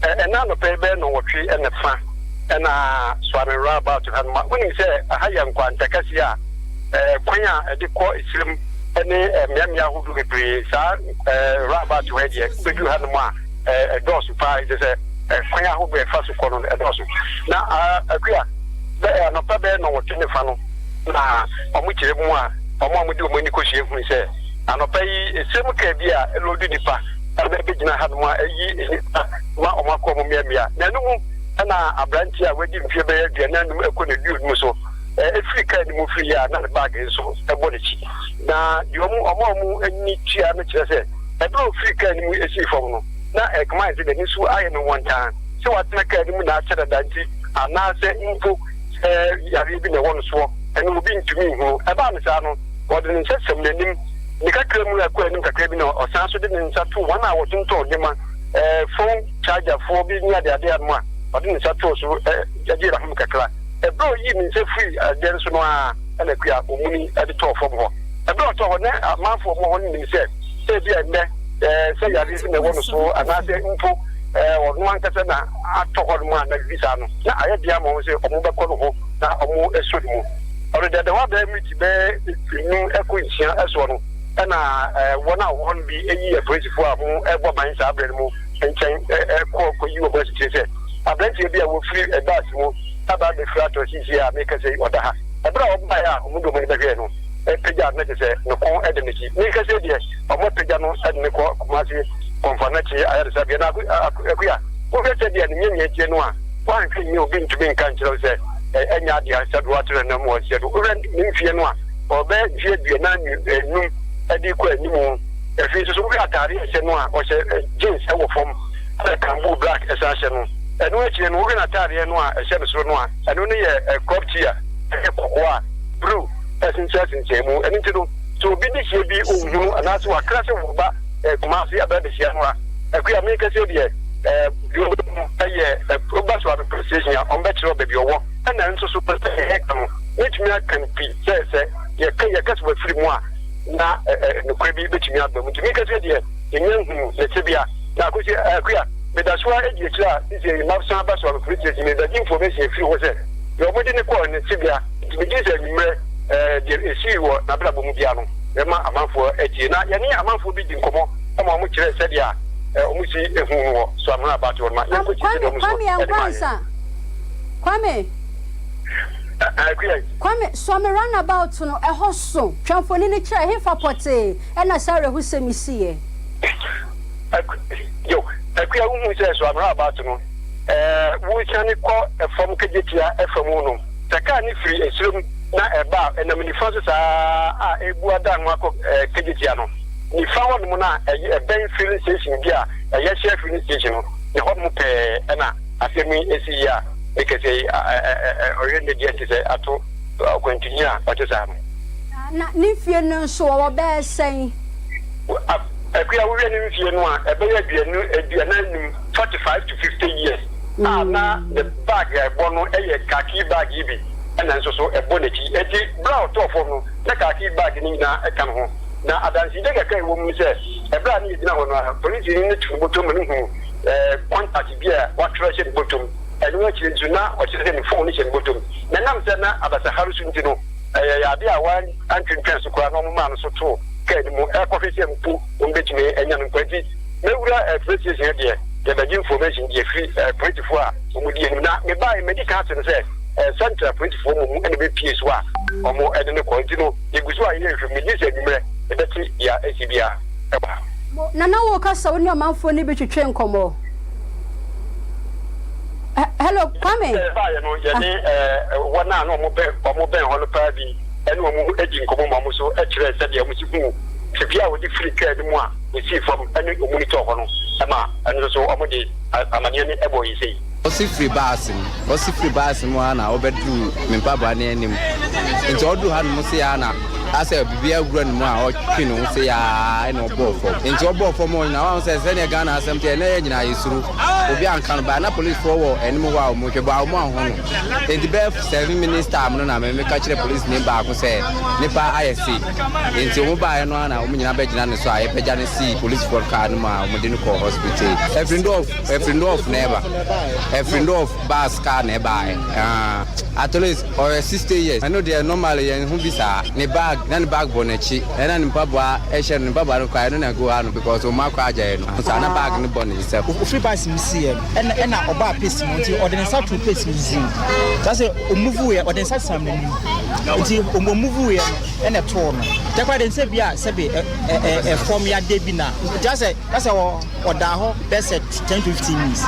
Ɛnnɛ anɔpa yi bɛyɛ nnɔnwɔtwe ne fa na Suame runabout ha no ma. Wonim sɛ ɛha yɛ nkwanta kɛseɛ a kwan a ɛde kɔ Esirem ne mmeammea ahodoɔ bebree. Saa runabout hɔ yi deɛ wobɛduru hanom a ɛdɔɔso paa, kyerɛ sɛ kwan ahodoɔ a ɛfa so kɔ no ɛdɔɔso. Na Akua, anɔpa bɛyɛ nnɔnwɔtwe ne fa no na wɔkyerɛ mu a wɔn a wɔde wɔn ani kɔhyia hui sɛ anɔpa yi esiam kaa bi a ɛloodu nnipa na ɛbɛgyina hanom a ayi nnipa ma wɔakɔ wɔn mmeammea. Na ɛno mu na aberanteɛ a wadi mfeɛ bɛyɛ 45 kɔ n'aduonum so firi kaa no mu firiiɛ a na ne baage nso bɔ n'akyi. Na deɛ wɔn a wɔn ani tua no kyerɛ sɛ ɛberɛ a ɔfiri kaa no mu sii fam no, na ɛkame ayɛ sɛ n'ani so ayɛ no wɔntaa sɛ watena kaa no mu na akyɛ dada nti anaasɛ mpo sɛ yareɛ bi na ɛwɔ no soɔ, ɛno obi ntumi nhunu. Ɛbaa no saa no, ɔde ne nsa sam n'anim, ne kakra mu ɛkɔ anim kakra bi na ɔsan so de ne nsa too wɔn a wɔtontɔn nneɛma, phone charger foɔ bi ne adeade ano a ɔde ne nsa too so gyee n'ahome kakra. Ɛberɛ a ɔyii ne nsa firii adeɛ no so no ara na Akua ɔmuni de tɔɔ fam hɔ. Ɛberɛ a ɔtɔɔ hɔ no, na amanfoɔ a wɔwɔ hɔ no nim sɛ ebia nnɛ sɛ yareɛ bi na ɛwɔ no so anaasɛ mpo ɔno ankasa na atɔ hɔ nom a na biribi saa no, na ayɛ den ama wɔn sɛ wɔbɛkɔ no hɔ na wɔasɔ ne mu. Ɔno deɛ, dɛm abɛɛ miniti bɛyɛ nnum kɔ nsia soɔ no, ɛna wɔn a wɔwɔ hɔ no bi yii apolisifoɔ a wɔrebɔ ban saa berɛ no mu nkyɛn kɔ kɔyi wɔn asutire sɛ aberanteɛ bi a wɔfiri bus mu aba abɛfiri atɔ seesei a merekasa yi ɔda ha. Ɛberɛ a wɔbaeɛ a wɔde wɔn ani bɛhwɛɛ no, pagyaa no na kyerɛ sɛ ne kɔn da n'akyi. Merekasa yi deɛ, wɔapagya no de no kɔ Kumasi Kɔmfoanakye Ayaresabea. Na Akua, wohwɛ sɛdeɛ ne nyanyan teɛ no a, woanhwɛ yie a obi ntumi nka nkyerɛ wo sɛ ɛnyɛ adeɛ a sɛdeɛ woato n'anam wɔ nseɛ do. Wohwɛ ne mfeɛ no a, ɔbɛyɛ mfeɛ 45 de rekɔ anim. Afei nso so wohwɛ ataadeɛ a ɛhyɛ no a, ɔhyɛ jeans wɔ fam ɛna kamboo black san hyɛ no. Ɛno akyire no, wohwɛ n'ataadeɛ no a ɛhyɛ no soro no a, ɛno no yɛ crop tee a ɛyɛ kɔkɔɔ a blue sensɛnsensɛn mu. Ɛno nti no, sɛ obi de hyia bi ɔnhunu anaasɛ wakra sɛ wɔba Kumasi aba abɛhyia no a, Akua, merekasa yi deɛ, deɛ ɔbɛhu yɛ woba Soame police station a, wɔbɛkyerɛ wo baabi ɔwɔ. Ɛna nso so sɛ yɛreka no, mɛtumi aka no pi sɛ sɛ yɛka yɛka sɛ wafiri mu a, na nokorɛ bi bɛtumi aba mu. Nti merekasa yi deɛ, yɛnnya nhunuu ne tebea. Na Akosi, Akua, meda so ara di akyire a seesei yi masan aba Soame police station, merebɛgye information afiri hɔ sɛ deɛ wɔde no kɔɔ ne tebea. Nti megye di sɛ anwummerɛ deɛ ɛsii wɔ n'abrabɔ mu biara no, yɛma amanfoɔ atie. Na yɛne amanfoɔ bi di nkɔmmɔ ma wɔkyerɛ sɛdeɛ wɔsi hu no wɔ Soamena abatoɔ no ma yɛnkɔtie sɛdeɛ wɔn nso de maa yɛn. Kwame, Kwame, Suame runabout no, ɛhɔ so. Twa mfoni no kyerɛ, ɛhefa pɔtee na saa awerɛhosɛm yi siiɛ? Yo, Akua, wohuu sɛ Suame runabout no, woresiane kɔ fam Kejetia fa mu no, Sɛ kaa no firi ɛserɛ mu na ɛba a, ɛnam nifa so saa ara a ɛrebu adan ho akɔ Kejetia no, nifa hɔnom no a ɛbɛn filling station bi a ɛyɛ Shell filling station no, ne hɔnom pɛɛ na asɛm yi sii a. Me kɛseɛ yi, ɔyɛ ne deɛ nte sɛ ato ɔkwantuni a ɔte saa no. Na ne mfie no nso, ɔwɔ bɛyɛ sɛn? Akua, wohwɛ ne mfie no a, ɛbɛyɛ aduonu, aduanan num, 45 to 50 years, a na ne bag a ɛbɔ no yɛ khaki bag yi bi na nso so ɛbɔ n'akyi. Enti berɛ a ɔtɔɔ fam no, na khaki bag no nyinaa ka ne ho. Na adansedi kakra a ɛwɔ mu ne sɛ, ɛberɛ a na yɛgyina hɔ no ara, polisini no too ne bɔtɔ mu no huu contact bi a wɔatwerɛ ahyɛ ne bɔtɔ mu. Ɛno akyiri nso, na ɔkyerɛ sɛ ne fon no hyɛ ne bɔtɔ mu. Na ɛnam sɛ na abasahare so nti no, ɛyɛ ade a wɔantwentwɛn so koraa na wɔmaa no so too kaa no mu rekɔhwɛ sɛ mpo wɔbɛtumi anya no nkwa. Nti mɛwura police station ha deɛ, yɛbɛgye information deɛ firi polisifoɔ a wɔdi anim. Na mebaeɛ, madi kan ate no sɛ Central polisifoɔ mmom na ɛbɛpue so a wɔde no kɔ. Nti no, yɛgu so a yɛyɛ nhwehwɛmu. Megye di sɛ anwummerɛ yɛbɛte deɛ asi biara wɔ ha. Nana wo kasa wo ne ɔmanfoɔ no bi twetwe nkɔmmɔ. Hello Kwame. Sɛ yɛbaeɛ no yɛne wɔn a na wɔn bɛn wɔn bɛn hɔ no paa bi ne wɔn di nkɔmmɔ ma wɔn nso kyerɛɛ sɛdeɛ wɔn si huu tebea a wɔde firi kaa no mu a wɔsii fam ne wɔn mu tɔɔ hɔ no ma ɛno nso so wɔde amaneɛ no bɔɔ yɛn sei. Ɔsi firi baase mu, ɔsi firi baase mu ara na ɔbɛduru me mpaboa no anim. Nti ɔduru ha nom sei ara na asɛ biribi awura ne mu a ɔtwe ne ho sei ara ɛna ɔbɔɔ fam. Nti ɔbɔɔ fam hɔ nyinaa wahu sɛ sɛdeɛ Ghana asɛm teɛ na yɛn nyinaa yɛsuro. Obi anka no but na policefoɔ wɔ anim hɔ a wɔhwɛ but wɔn anhu no. Nti bɛyɛ 7 minutes time no na me meka kyerɛ policeni baako sɛ nipa ayɛ sei. Nti wɔn baeɛ no ara na wɔn nyinaa bɛgyina ne so a yɛpagya no sii policefoɔ car no mu a wɔde no kɔɔ hospital. Ɛfiri Ndɔɔf, ɛfiri Ndɔɔf na ɛba. Ɛfiri Ndɔɔf bus car na ɛbaeɛ. Ah, at least ɔyɛ 60 years. Ɛno deɛ normally yɛn ho bi saa. Ne bag, na ne bag bɔ n'akyi. Ɛna ne mpaboa ɛhyɛ no, ne mpaboa no koraa ɛno na ɛgu ha no because wɔn akɔ agyaeɛ no. Saa na bag no bɔ ne nsam. Ofiri bus mu siiɛ no, ɛna ɛna ɔbaa pace mu nti ɔde ne nsa too pace mu zii. Saa sɛ ɔmove yɛ, ɔde ne nsa sam n'anim. Nti ɔmove yɛ no ɛna ɛtoo no. Kyɛ koraa de nsɛ bi a sɛbe ɛ ɛ ɛfɔm yadeɛ bi na. Nti asɛ asɛ ɔdaa hɔ bɛyɛ sɛ 10 to 15 minutes.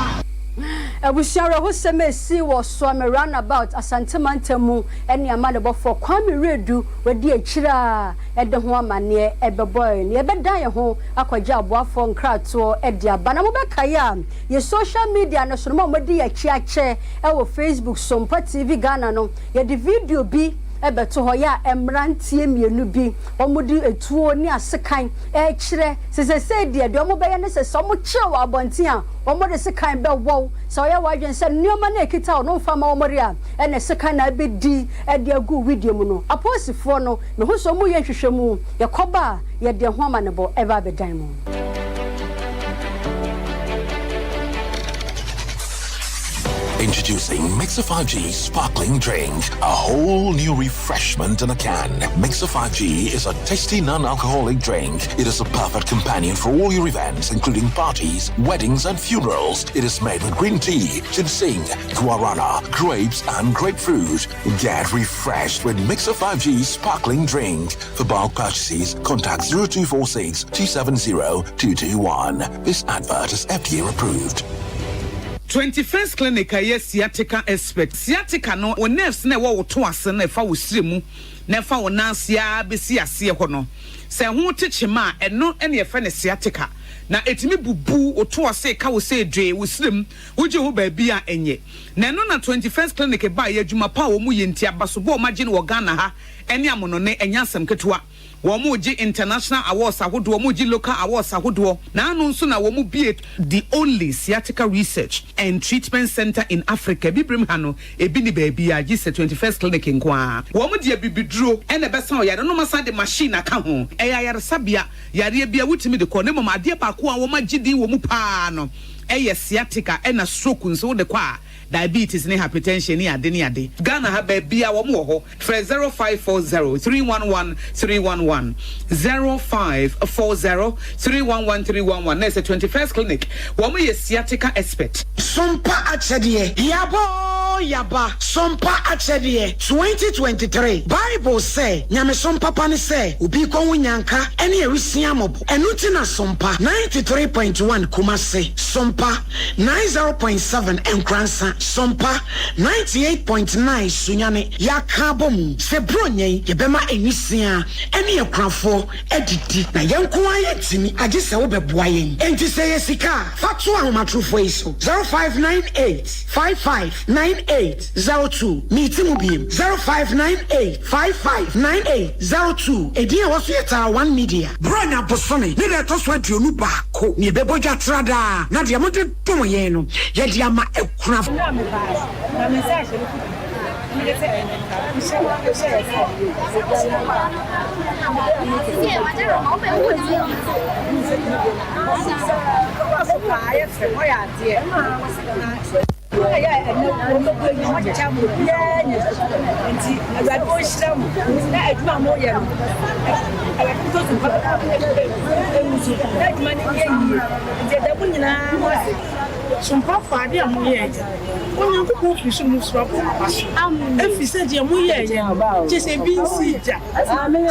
Abusua, awerɛhosɛm a ɛsii wɔ Suame Roundabout, Asante mantam mu ne amanebɔfoɔ Kwame Wiredu wadi akyire a ɛde ho amanneɛ ɛbɛbɔe no. Yɛbɛdan yɛn ho akɔgye aboafoɔ nkratoɔ de aba. Na mobɛkae a, yɛ social media no so no, mo a moadi yɛn akyi akyɛ wɔ Facebook Sompa TV Ghana no, yɛde video bi bɛto hɔ yɛ a mmeranteɛ mmienu bi wɔde etuo ne asekan rekyerɛ sɛ seesei deɛ, deɛ wɔbɛyɛ ne sɛ, sɛ wɔkyere wɔ abɔnten a, wɔde sekan bɛwɔ wo. Sɛ ɔyɛ w'adwene sɛ nneɛma no a ɛkita wo no mfa mma wɔn de a, ɛnna sekan na abɛdi de agu wo wedeɛ mu no. Apolisifoɔ no, mehu sɛ wɔreyɛ nhwehwɛmu. Yɛkɔba a, yɛde ɛho amanebɔ ba abɛdan mu. Introducing Mixer 5G Sparkling Drink, a whole new refreshment in a can. Mixer 5G is a tasty non-alcoholic drink. It is a perfect companion for all your events, including parties, weddings, and funerals. It is made with green tea, ginseng, guarana, grapes, and grapefruit. Get refreshed with Mixer 5G Sparkling Drink. For bulk purchases, contact 0246 270 221. This advert is FDA approved. 21st Clinic a ɛyɛ sciatica expert. Sciatica no, wo nerves na ɛwɔ wo to ase na ɛfa wo srɛ mu na ɛfa wo nan ase ara bɛsi aseɛ hɔ no, sɛ ɛho te kyema a, ɛno na yɛfrɛ no sciatica. Na ɛtumi bubu wo to ase, ka wo sɛ dwee, wo srɛ mu, wogye ho baabi a ɛnyɛ. Na ɛno na 21st Clinic baeɛ, adwuma pa a wɔn yɛ nti, abasobɔ a wɔagye no wɔ Ghana ha ne amonɔne, ɛnyɛ asɛm ketewa. Wɔregye international awards ahodoɔ, wɔregye local awards ahodoɔ. Na ano nso na wɔn bie the only sciatica research and treatment center in Africa. Bibirem ha no, ebi ni baabi a gye sɛ 21st Clinic nko ara. Wɔn de abibiduro ɛna ɛbɛsa ɔyare no, asan de machine aka ho. Ɛyɛ ayaresabea, yareɛ bi a wotumi de kɔ. Na mmom adeɛ baako a wɔn agye din wɔ mu paa no ɛyɛ sciatica, ɛna stroke nso wode kɔ a, diabetes ne hypertension ne ade ne ade. Ghana ha baabi a wɔn wɔ hɔ, frɛ 0540 311 311, 0540 311 311. Na ɛsɛ 21st Clinic, wɔn yɛ sciatica expert. Sompa akyɛdeɛ yabɔ yaba Sompa akyɛdeɛ 2023. Bible sɛ nyamesom papa ne sɛ obi kɔ ho nyanka ɛne awisia mmɔbɔ. Ɛno nti na Sompa 93.1 Kumase, Sompa 90.7 Nkransa, Sompa 98.9 Sunyani yɛaka abɔ mu sɛ Buronya yi yɛbɛma awisia ɛne akunafoɔ adidi, na yɛn nko ara yɛntumi, agye sɛ wobɛboa yɛn. Enti sɛ yɛ sika a, fa to ahomatorofoɔ yi so: 0598 55. 98 02. Meeti mu biem, 0598 55 98 02. Edin a ɛwɔ so yɛ Tara One Media. Buronya bosome ne da ɛtɔ so 21 na yɛbɛbɔ dwa tra daa, na deɛ mode dom yɛn no, yɛde ama akunafoɔ. Sompafoɔ, adeɛ a moyɛeɛ no, Onyankopɔn firi soro mu soro abɔ mo aba so, ɛfiri sɛ deɛ moyɛeɛ no, kyerɛ sɛ ebi nsii da,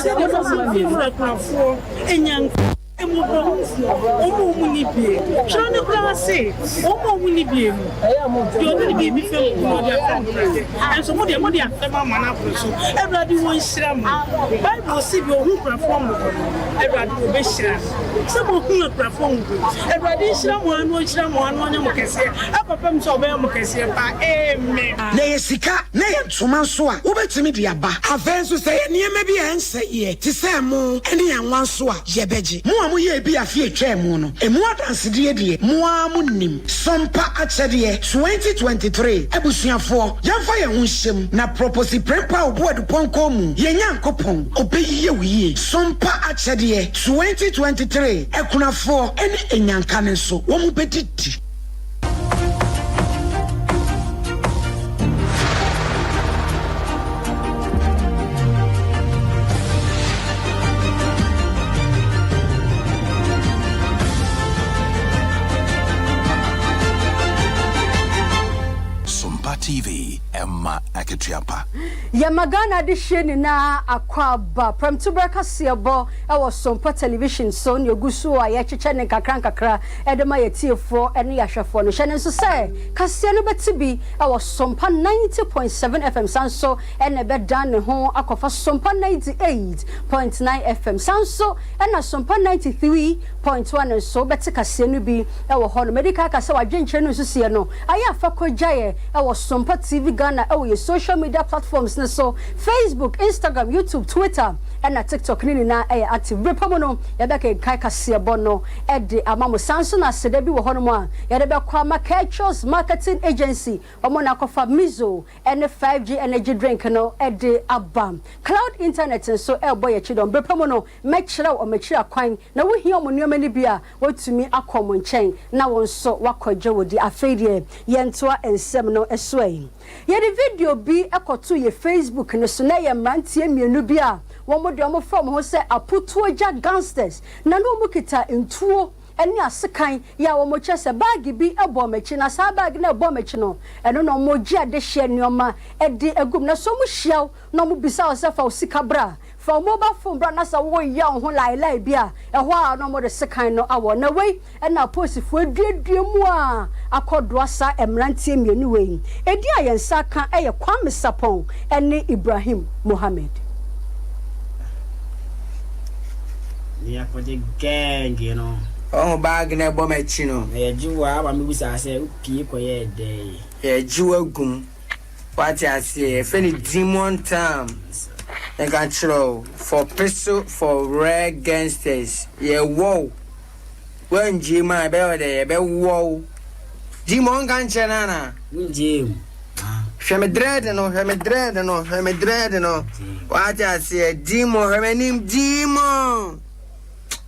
sɛdeɛ mosi firi akunafoɔ nnyanka, mmɔborɔhunufoɔ, wɔn a wɔnni bie. Twerɛ no koraa se, Wɔn a wɔnni bie no, deɛ ɔde ne biribi fɛm obi no, ɔde afɛm Awurade. Nanso mo deɛ, mode afɛm ama no aboro so. Awurade ɔnhyira mo. Bible se, deɛ ɔhu akunafoɔ mmɔbɔ no, Awurade ɔbɛhyira no. Sɛ moahunu akunafoɔ mmɔbɔ yi, Awurade nhyira mo ara na ɔnhyira mo ara na ɔnyɛ mo kɛseɛ akɔpem sɛ ɔbɛyɛ mo kɛseɛ paa. Amen. Na ɛyɛ sika na ɛyɛ ntoma nso a, wobɛtumi de aba. Afei nso, sɛ ɛyɛ nneɛma bi a ɛnsɛeɛ te sɛ ɛmo ne anwa nso a, yɛbɛgye. Mo a moyɛɛ bi afe a ɛtwaa mu no, ɛmu adansedie deɛ, mo ara monim. Sompa Akyɛdeɛ 2023 Abusuafoɔ, yɛmfa yɛn ho nhyɛ mu na Proposi Prempeh Obuadu Pɔnkɔ mu, yɛn Nyankopɔn, ɔbɛyie wo yie. Sompa Akyɛdeɛ 2023 Akunafoɔ ne Anyanka no nso, wɔn bɛdidi. Sompa TV, ɛma akatua pa. Yɛma Ghana adehyeɛ nyinaa akwaaba. Prɛmtoberɛ kaseɛbɔ wɔ Sompa Television so na ɛgu so a yɛkyekyɛ no nkakra nkakra de ma yɛatiefoɔ ne yɛahwɛfoɔ no. Hyɛ no nso sɛ kaseɛ no bɛte bi wɔ Sompa 90.7 FM san nso na ɛbɛdan ne ho akɔfa Sompa 98.9 FM san nso na Sompa 93.1 nso wobɛte kaseɛ no bi wɔ hɔ nom. Madi kan aka sɛ w'adwenkyerɛ no nsusuiɛ no ayɛ a fa kɔgyaeɛ wɔ Sompa TV Ghana wɔ yɛ social media platforms no so, Facebook, Instagram, YouTube, Twitter ɛna TikTok ne nyinaa ɛyɛ active. Berɛ pa mu no yɛbɛkenkan kaseɛbɔ no de ama mo. Saa nso na aseda bi wɔ hɔnom a yɛde bɛkɔ ama Kerchos Marketing Agency, wɔn na akɔfa Mizo ne 5G energy drink no de aba. Cloud Internet nso rebɔ yɛn akyi dɔm. Bere pa mu no, mɛkyerɛ wo wɔn akyiri akwan, na wuhia wɔn nneɛma no bi a, woatumi akɔ wɔn nkyɛn na wo nso woakɔgye wo de. Afei deɛ, yɛntoa nsɛm no so ɛ. Yɛde video bi kɔtoo yɛn Facebook no so, na ɛyɛ mmeranteɛ mmienu bi a wɔn deɛ wɔfrɛ wɔn ho sɛ Aputuogya Gangsters, na na wɔkita ntuo ne asekan yɛ a wɔkyerɛ sɛ baage bi bɔ wɔn akyi, na saa baage no a ɛbɔ wɔn akyi no, ɛno na wɔgye adehyeɛ nneɛma de agu mu. Na sɛ wɔhyia wo na wɔbisa wo sɛ fa wo sika bra, fa wo mobile phone bra na sɛ woreyɛ wo ho laelae bi a, ɛhɔ ara na wɔde sekan no awɔ. Na wei na apolisifoɔ aduadua mu a akɔdoa saa mmeranteɛ mmienu wei. Edin a yɛn nsa aka yɛ Kwame Sarpong ne Ibrahim Mohammed. Ne yɛakɔgye gang no. Ɔho bag no ɛbɔ m'akyi no. Na yɛgye wo a ma mebisa sɛ wopie kɔyɛɛ dɛn? Yɛgye wo agu mu wate aseɛ yɛfrɛ no demon time meka kyerɛ wo for pistol for rare gangsters yɛwɔ wo woangyee mu a yɛbɛyɛ wo dɛ yɛbɛwɔ wo demon nka nkyerɛ no ana? Wongyee mu. Hwɛ me dread no, hwɛ me dread no, hwɛ me dread no. Wate aseɛ, demon, hwɛ m'anim, demon.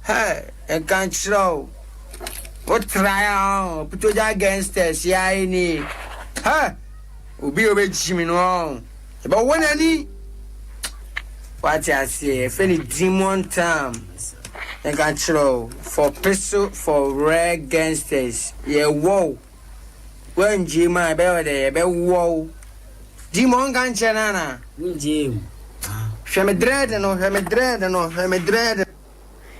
Hey, nka nkyerɛ wo. Wo try a, Putogya gangsters ya ni. Hey, obi a obɛgyi me no, ɛbɛwɔ n'ani. Wate aseɛ, yɛfrɛ no demon time. Nka nkyerɛ wo, for pistol, for rare gangsters, yɛwɔ wo. Woangyee mu a, yɛbɛyɛ wo dɛ? Yɛbɛwɔ wo. Demon nka nkyerɛ no ana? Wongyee mu. Hwɛ me dread no, hwɛ me dread no, hwɛ me dread.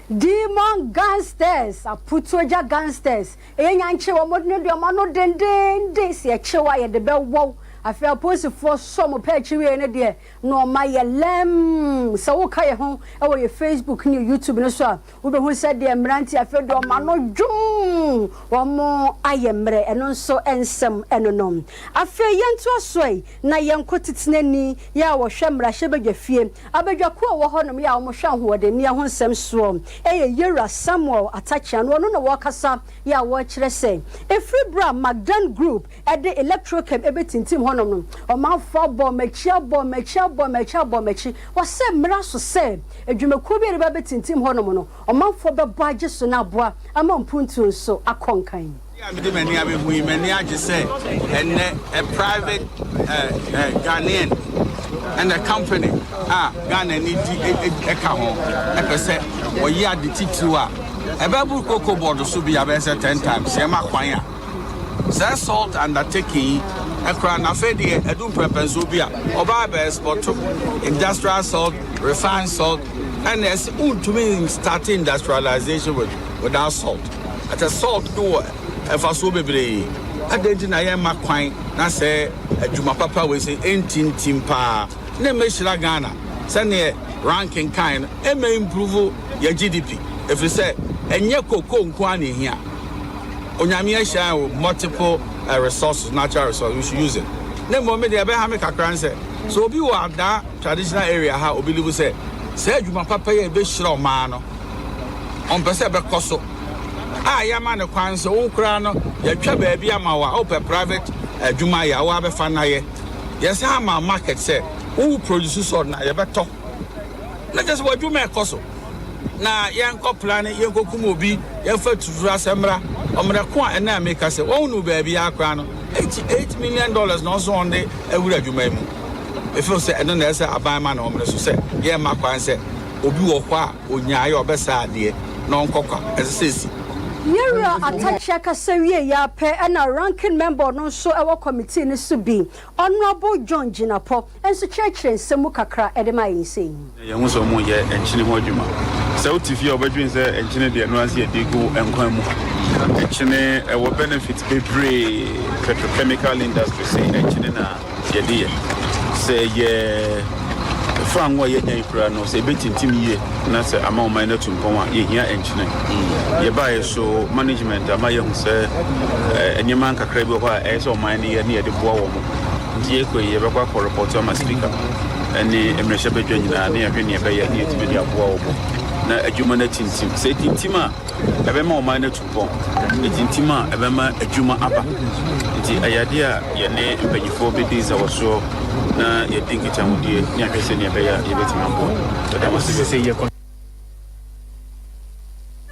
Demon gangsters, aputuagya gangsters, ɛyɛ nya nkye wɔn ne deɛ wɔn ano dendeenden, sɛ yɛkye wo a yɛde bɛwɔ wo. Afei apolisifoɔ sɔ wɔn pɛ akyi wieɛ no deɛ na wɔn ayɛ lɛmm. Sɛ woka yɛn ho wɔ yɛn Facebook ne yɛn YouTube no so a, wobɛhu sɛdeɛ mmeranteɛ afei deɛ wɔn ano dwom. ho wɔn ayɛ mmerɛ, ɛno nso nsɛm ɛno no. Afei yɛntoa so ɛ na yɛnkɔ titenani yɛ a wɔhwɛ mmarahyɛbadwafie abadwakuo a ɛwɔ hɔnom yɛ a wɔhwɛ ahoɔdenneɛ ho nsɛm soɔ ɛyɛ Yewura Samuel Atakyean, ɔno na wɔrekasa yɛ a wɔrekyerɛ sɛ ɛfiri berɛ a McDan Group de electrochem bɛtintim hɔnom no, ɔmanfoɔ abɔ wɔn akyi, abɔ wɔn akyi, abɔ wɔn akyi, abɔ wɔn akyi. Wɔsɛ mmara so sɛ adwumakuo bi a ɛreba abɛtintim hɔnom no, ɔmanfoɔ bɛbɔ agye so na aboa ama mpuntuo nso akɔ nkan. Adeɛ a mede m'ani abɛhu yi, m'ani agye sɛ ɛnnɛ a private Ghanaian and a company a Ghanani di ka ho pɛ sɛ wɔyɛ ade titiriw a ɛbɛboro Cocoa Board so bi a bɛyɛ sɛ ten times yɛma kwan a Saa salt undertaking yi koraa no afei deɛ adu mprɛmpɛnsoɔ bi a ɔbaa bɛ export industrial salt, refined salt ɛna ɛsɛ wontumi start industrialization with without salt. Ɛtɛ salt no wɔ ɛfasoɔ bebree. Adɛn nti na yɛmma kwan na sɛ adwuma papa wei sɛ ɛntintim paa na ɛmɛhyira Ghana sɛneɛ ranking kan no ɛmɛ improve yɛ GDP ɛfiri sɛ ɛnyɛ cocoa nko ara na ɛhia. Onyame ahyira yɛn with multiple resources, natural resources, we should use it. Na mmom me deɛ ɛbɛha me kakra ne sɛ, sɛ obi wɔ Adaa traditional area ha a obi live sɛ saa adwuma papa yi a ɛbɛhyira ɔman no, ɔmpɛ sɛ ɛbɛkɔ so a yɛama no kwan sɛ wo koraa no yɛatwa baabi ama wo a wopɛ private adwuma yɛ a wo abɛfa no ayɛ. Yɛsan ama market sɛ wo produce salt no a yɛbɛtɔ. Na kyerɛ sɛ w'adwuma ɛkɔ so. Na yɛnkɔ plane yɛnkɔkum obi, yɛmfa tuturu asɛm mmra. Ɔmmerɛ ko a ɛnnɛ a meka sɛ wɔnnu baabiara koraa no, $88 million na ɔso wɔn de awura adwuma yi mu. Me feel sɛ ɛno na ɛsɛ aban ma no ɔmmerɛ so sɛ yɛmma kwan sɛ obi wɔ hɔ a ɔnyaeɛ a ɔbɛsɛe adeɛ na ɔnkɔ kwa. Ɛsɛ sɛ ɛsi. Yɛwura Atakyea kasa wieeɛ ara pɛ na Ranking Member ɔno nso wɔ committee no so bi, Honourable John Jinapor nso kyerɛkyerɛɛ nsɛm mu kakra de maa yɛn sei. Yɛhu sɛ wɔreyɛ nkyene ho adwuma. Sɛ wote fie a wobɛdwene sɛ nkyene deɛ ɛno ara sɛ yɛde gu nkwan mu. Nkyene ɛwɔ benefit bebree. Petrochemical industry sei nkyene na yɛde yɛ. Sɛ yɛ frango a yɛnya yi koraa no sɛ ɛbɛtintim yie na sɛ ama ɔman no atu mpɔn a yɛhia nkyene. Yɛbaeɛ so management ama yɛahu sɛ nneɛma nkakra bi wɔ hɔ a ɛyɛ sɛ ɔman no yɛ na yɛde boa wɔn. Nti yɛkɔ yi yɛbɛkɔ akɔ report ama speaker ne mmarahyɛbadwa nyinaa na yɛahwɛ nea ɛbɛyɛ na yɛatumi de aboa wɔn na adwuma no atintim. Sɛ ɛtintim a, ɛbɛma ɔman no atu mpɔn. Ɛtintim a, ɛbɛma adwuma aba. Nti ɛyɛ adeɛ a yɛne mpanimfoɔ bɛdi nsawɔsoɔ na yɛadi nkitahodie ne ahwɛ sɛnea ɛbɛyɛ a yɛbɛtumi aboa. Yɛda mo ase bebree.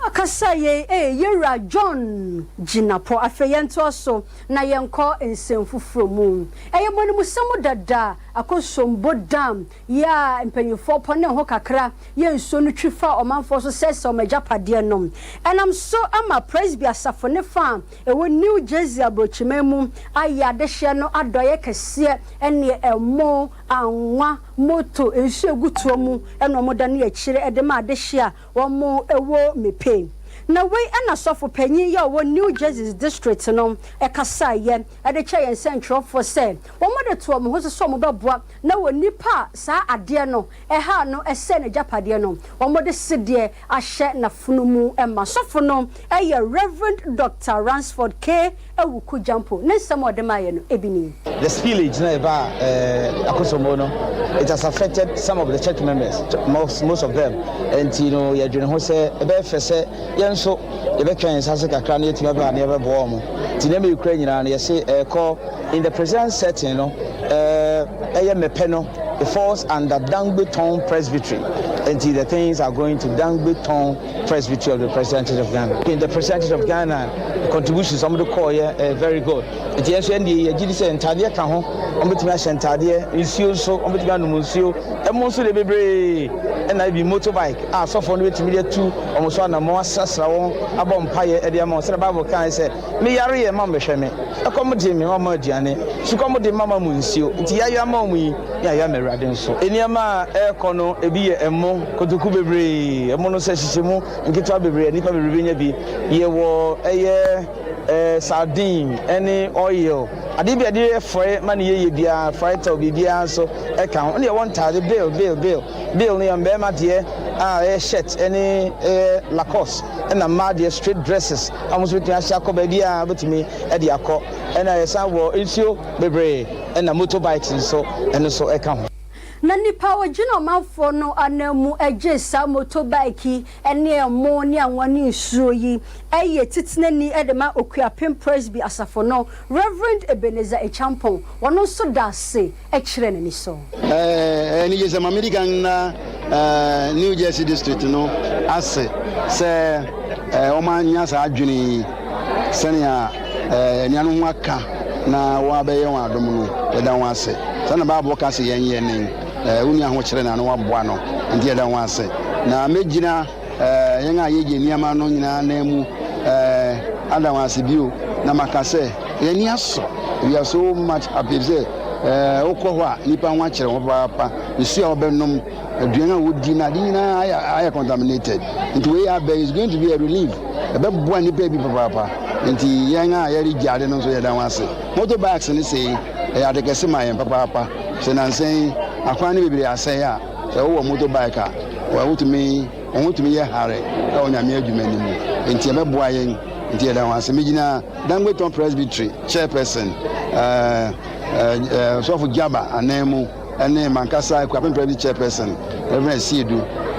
Ɔkasa yei ee Yewura John Jinapor. Afei yɛntoa so na yɛnkɔ nsɛm foforɔ mu. Ɛyɛ mmɔnemusɛm dada Akosombo Dam yi a mpanyinfoɔ pɔnee ho kakra yɛ nsuo no twi faa ɔmanfoɔ so sɛesɛe wɔn agyapadeɛ no. Ɛnam so ama Presby asafo ne fa a ɛwɔ New Jersey aburokyiman mu ayɛ adehyeɛ no adɔeɛ kɛseɛ ɛneɛ ɛmo, anwa, moto, nsuo a ɛgu toɔ mu na wɔdane akyire de ma adehyeɛ a Wɔwɔ me pɛ. Na wei na sɔfo panyin yi a ɔwɔ New Jersey's District no kasaeɛ de kyerɛɛ yɛn sɛnkyerɛwfoɔ sɛ wɔde to wɔn ho so sɛ wɔbɛboa na wɔ nipa a saa adeɛ no haa no sɛe n'agyapadeɛ no, wɔde sedeɛ ahyɛ n'afono mu ma. Sɔfo no yɛ Rev. Dɔkta Ransford K. Awuku Gyampo. Ne nsɛm a ɔde maeɛ no, ebi ni. The spillage na ɛbaa eh, Akosombo no, it has affected some of the church members, most, most of them. Nti no yɛdwene ho sɛ ɛbɛyɛ fɛ sɛ yɛn nso yɛbɛtwɛn yɛn nsa ase kakra na yɛatumi aba na yɛbɛboa wɔn. Nti nneɛma yɛkura nyinaa no yɛse ɛrekɔ in the present setting no eh, ɛyɛ mɛpɛ no it falls under Dangbe Tong Presbytery. Nti the things are going to Dangbe Tong Presbytery of the Presbyterian Church of Ghana. In the Presbyterian Church of Ghana contributions wɔn de kɔɔyɛ eh, very good. Nti yɛn nso yɛn deɛ yɛgye di sɛ ntaadeɛ ka ho, wɔbɛtumi ahyɛ ntaadeɛ, nsuo nso wɔbɛtumi anom nsuo, ɛmo nso deɛ bebree, ɛna ebi motorbike a asɔfoɔ no bɛtumi de atu wɔn so anammɔn asrasra wɔn abɔ mpaeɛ de ama wɔn sɛdeɛ Bible kae sɛ, Me yareɛ ma wɔbɛhwɛ me, ɛkɔm de me ma wɔma aduane, sukɔm de me ma wɔma nsuo, nti yɛayɛ ama wɔn yi ne ayɛ ama Awurade nso. Nneɛma a ɛrekɔ no ebi yɛ ɛmo, kotoku bebree, ɛmo no sɛ hyehyɛ mu nketewa bebree a nnipa bebree bɛnya bi, yɛwɔ ɛyɛ. Sardine ne oil Adeɛ bi a yɛde yɛ frɔeɛ ma no yɛ yie biara, frɔeɛ biribiara nso ka ho. Ɛna yɛwɔ ntaade, bill, bill, bill. Bill no yɛ mmarima deɛ a ɛyɛ shirt ne ɛyɛ Lacoste, ɛna mmaa deɛ straight dresses a wɔn nso bɛtumi ahyɛ akɔ baabiara wobɛtumi de akɔ. Ɛna yɛsan wɔ nsuo bebree ɛna motor bikes nso ɛno nso ɛka ho. Na nipa a ɔgyina ɔmanfoɔ no ananmu gye saa motorbike yi ne ɛmo ne anwa ne nsuo yi yɛ titenani de ma Okuapem Presby asafo no, Rev. Ebenezer Acheampong. Ɔno nso da ase kyerɛ n'ani so. Ɛyɛ anigye sɛ ma medi kan nna New Jersey District no ase sɛ wɔanya saa adwene yi sɛnea anuanom ho aka na wɔabɛyɛ wɔn adom no. Yɛda wɔn ase. Saa na Bible ka sɛ yɛnyɛ nen. Wo nua ahokyere na na woaboa no, enti yɛda wɔn ase. Na megyina yɛn a yegye nneɛma no nyinaa ananmu ada wɔn ase bio na maka sɛ yɛn ani asɔ. We are so much happy efisɛ wokɔ hɔ a nnipa ho akyere wɔn papaapa. Nsu a wɔbɛnom, aduan a wodi na ade nyinaa ayɛ ayɛ contaminated. Nti wei aba yi is going to be a relief. Ɛbɛboa nnipa bi papaapa. Nti yɛn a yɛregye ade no nso yɛda wɔn ase. Motorbikes no sei ɛyɛ ade kɛse ma yɛn papaapa. Sɛ nnansa yi akwan no bebree asɛe a, sɛ wowɔ motorbike a, wotumi wo ho tumi yɛ hare wɔ Nyame adwuma no mu. Nti ɛbɛboa yɛn. Nti yɛda wɔn ase. Megyina Dangbeton Presbytery chairperson Ɔsɔfo Jaba anan mu ne mankasa Akuapem Presbytery chairperson Reverend Asiedu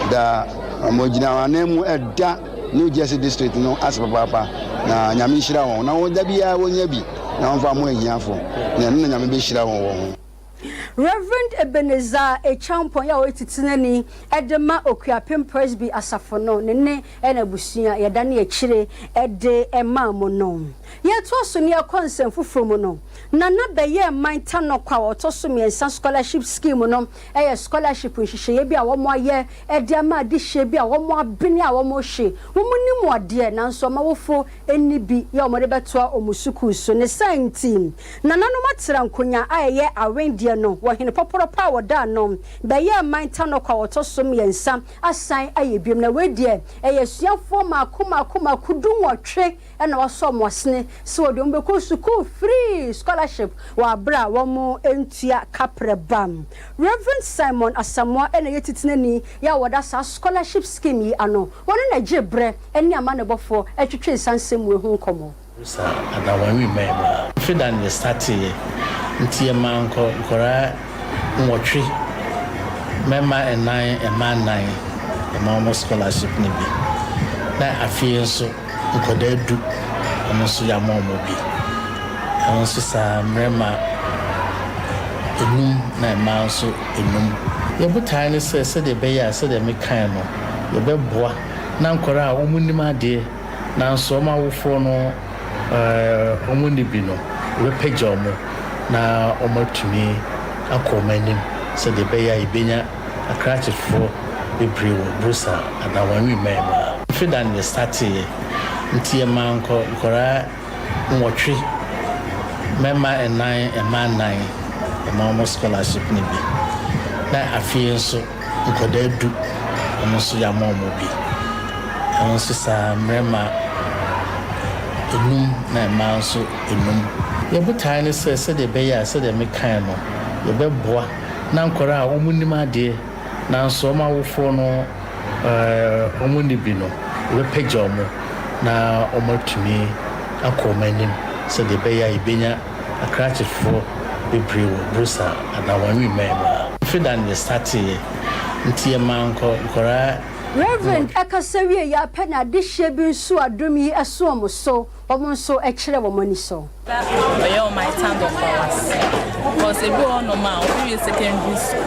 da wɔgyina wɔn anan mu da New Jersey District no ase papaapa. Na Nyame nhyira wɔn na wɔn da biara wɔnya bi na wɔmfa mmoa ahiafo. Na ɛno na Nyame bɛhyira wɔn wɔ ho. Rev. Ebenezer Acheampong a ɔyɛ titenani de ma Okuapem Presby Asafo no, ne ne n'abusua, yɛdane akyire de maa mo no. Yɛtoa so na yɛkɔ nsɛm foforɔ mu no, Nana bɛyɛɛ man Tanɔkwa a ɔtɔ so mmiɛnsa Scholarship Scheme no yɛ scholarship nhyehyɛeɛ bi a wɔayɛ de ama adehyeɛ bi a wɔabene a wɔrehye wɔn nim adeɛ nanso wɔn awofo nni bi yɛ wɔde bɛtoa wɔn sukuu so. Ne saa nti, nananom atra nkonya a ɛyɛ awen deɛ no wɔ hene pɔpɔrɔpɔ a wɔda ano bɛyɛɛ man Tanɔkwa a ɔtɔ so mmiɛnsa asan ayɛ biom. Na wei deɛ ɛyɛ asuafoɔ mmaako mmaako mmaako dunwɔtwe na wɔasɔ wɔn asene sɛ wɔde wɔn bɛkɔ sukuu free scholarship wɔ aberɛ a wɔntua kaprɛ ba. Rev. Simon Asamoah na ɛyɛ titenani yɛ a wɔda saa scholarship scheme yi ano. Wɔne no gyee berɛ ne amanebɔfoɔ twetwee saa nsɛm wei ho nkɔmmɔ. Sa adawanwi mmaa mu a. Mfe da no yɛ starteeɛ nti yɛ maa nkɔ nkɔraa nwɔtwe mmarima nnan mmaa nnan yɛ ma wɔn scholarship no bi na afei nso nkɔdaa du wɔn nso yɛ ama wɔn bi ɛno nso saa mmarima enum na mmaa nso enum. Yɛ botaeɛ ne sɛ sɛdeɛ ɛbɛyɛ a sɛdeɛ me kae no yɛ bɛ boa na nkɔraa a wɔn nim adeɛ Nanso wɔn awofoɔ no wɔn nni bi no, wɔbɛpagya wɔn na wɔatumi akɔ wɔn anim sɛdeɛ ɛbɛyɛ a yɛbɛnya akrakyefoɔ bebree wɔ Bursa anaa Wanwi man mu ha. Mfe da no yɛstarteeɛ nti yɛmaa nkwadaa nwɔtwe, mmarima nnan, mmaa nnan, yɛmaa wɔn scholarship no bi. Na afei nso. Nkwadaa du, wɔn nso yɛama wɔn bi. Ɛno nso saa, mmarima nnum na mmaa nso nnum. Yɛn botaeɛ ne sɛ, sɛdeɛ ɛbɛyɛ a, sɛdeɛ mekaeɛ no, yɛbɛboa na nkwadaa a wɔnnim adeɛ nanso wɔn awofoɔ no wɔnni bi no, yɛbɛpagya wɔn na wɔatumi akɔ wɔn anim sɛdeɛ ɛbɛyɛ a yɛbɛnya Akrakyefoɔ bebree wɔ Bursa anaa Wanwi man mu ha. Mfe da no yɛ starteeɛ nti yɛ maa nkɔ nkɔraa Rev. Ɛkasa wieeɛ ara pɛ na adehyeɛ bi nso a dom yi so wɔn so, wɔn nso kyerɛ wɔn anisɔ. Ɔyɛ ɔman tandɔfo ase cause ebi wɔ hɔnom a obi wie secondary school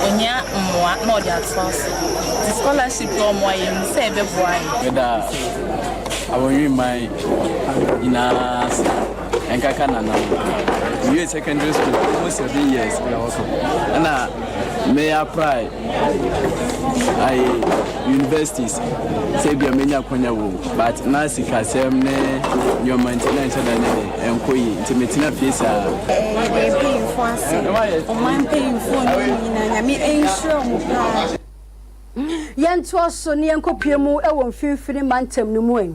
ohia mmoa na ɔde atoa so nti scholarship yi ɔmo ayɛ nim sɛ ɛbɛboa yɛn. Meda Awɔnwimman nyinaa ase. Nkaka nana no. Mewie secondary school almost 7 years ɛna me apply ayi universities sɛ ebia menya akwanya wɔ mu, but na sikasɛm ne nneɛma nti na nhyɛ da ne de ɛnkɔ yie, nti metena fie saa. Yɛda mpanyimfoɔ ase, ɔman mpanyimfoɔ no nyinaa, Nyame nhyira wɔn paa. Yɛntoa so na yɛnkɔpue mu wɔ Mfimfini Mantam no mu ɛ.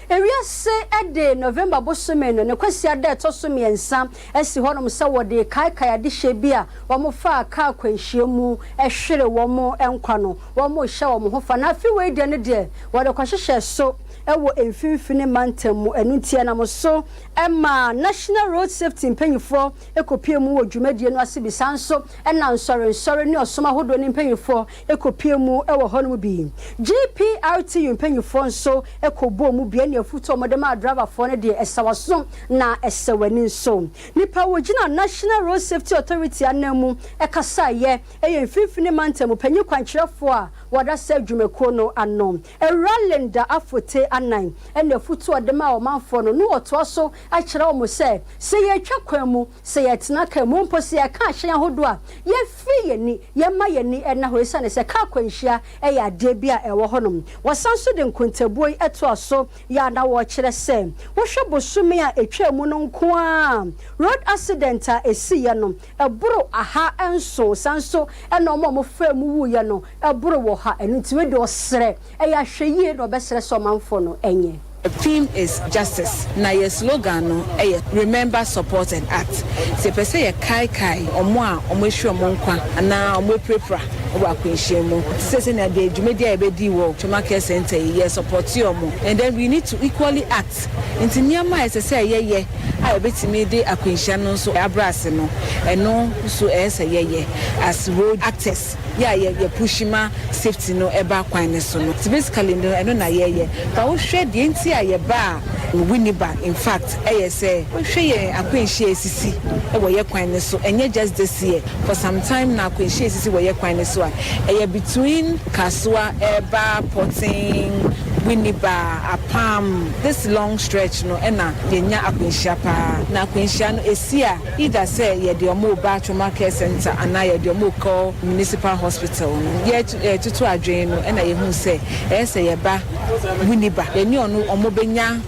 Ewiase de November bosome no ne Kwasiada a ɛtɔ so mmiɛnsa asi hɔnom sɛ wɔde rekaekae adehyeɛ bi a wɔfaa kaa akwanhyia mu hweree wɔn nkwa no. Wɔrehyɛ wɔn ho fa. Na afe wei deɛ no deɛ, wɔde kɔhyehyɛ so wɔ mfimfini mantam mu. Ɛno nti ɛnam so ma National Road Safety mpanimfoɔ kɔpue mu wɔ dwumadie no ase bi. Saa nso na nsɔrensɔre ne ɔsom ahodoɔ no mpanimfoɔ kɔpue mu wɔ hɔnom bi. GPRTU mpanimfoɔ nso kɔbɔɔ mu bi. Ɛnna afutuo a wɔde maa driverfoɔ no deɛ, ɛsɛ w'aso na ɛsɛ w'ani nso. Nnipa a wɔgyina National Road Safety Authority ananmu kasaeɛ yɛ Mfimfini Mantam Panyin Kwankyerɛfoɔ a wɔda saa dwumakuo no ano, Awuraa Linda Afotey Annan, ɛnna afutuo a ɔde maa ɔmanfoɔ no, na ɔtoa so kyerɛ wɔn sɛ, sɛ yɛretwa kwan mu, Sɛ yɛtena kaa mu mpo, sɛ yɛka ahyɛn ahodoɔ a, yɛmfiri yɛn ani, yɛmma yɛn ani nna hɔ esiane sɛ kaa akwanhyia yɛ adeɛ bi a ɛwɔ hɔnom. Wɔsan nso de nkontabuo yi toa so yɛ a na wɔrekyerɛ sɛ, wohwɛ bosome a ɛtwaa mu no nko ara a, road accident a ɛsiiɛ no, ɛboro aha nson. Saa nso na wɔn a wɔfaa mu wuiɛ no, ɛboro wɔ ha. Ɛno nti wei deɛ ɔsrɛ, ɛyɛ ahwɛyie na ɔbɛsrɛ sɛ ɔmanfoɔ no nyɛ. Theme is Justice na yɛ slogan no yɛ Remember, Support and Act. Nti yɛpɛ sɛ yɛkaekae wɔn a wɔahwiri wɔn nkwa anaa wɔapirapira wɔ akwanhyia mu. Te sɛ sɛnea deɛ dwumadi a yɛbɛdi wɔ Trauma Care Centre yi, yɛ supporte wɔn and then we need to equally act. Nti nneɛma a ɛsɛ sɛ yɛyɛ a yɛbɛtumi de akwanhyia no nso abrɛ ase no, ɛno nso ɛyɛ sɛ yɛyɛ as road actors. Yɛ a yɛ yɛ pushi ma safety no ɛba kwan no so no nti basically no ɛno na yɛyɛ but wo hwɛ deɛ nti a yɛ baa Winneba in fact ɛyɛ sɛ wo hwɛ yɛn akwanhyia a ɛsisi wɔ yɛ kwan no so ɛnyɛ just this year for some time now akwanhyia a ɛsisi wɔ yɛ kwan no so a ɛyɛ between Kasoa ɛɛba Pɔten Winneba Apam this long stretch no ɛna yɛnya akwanhyia paa na akwanhyia no ɛsi a Either sɛ yɛde wɔn reba Trauma Care Centre anaa yɛde wɔn rekɔ Municipal Hospital no, yɛretoto adwene no na yɛhuu sɛ ɛyɛ sɛ yɛba Winneba. Yɛne ɔno wɔn bɛnya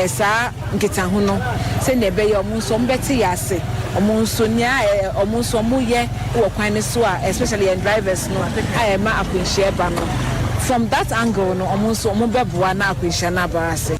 saa nkitaho no sɛdeɛ ɛbɛyɛ wɔn nso wɔbɛte yɛn ase, wɔn nso nea wɔn nso wɔyɛ wɔ kwan no so a especially yɛn drivers no a ɛma akwanhyia ba no, from that angle no wɔn nso wɔbɛboa na akwanhyia no aba ase.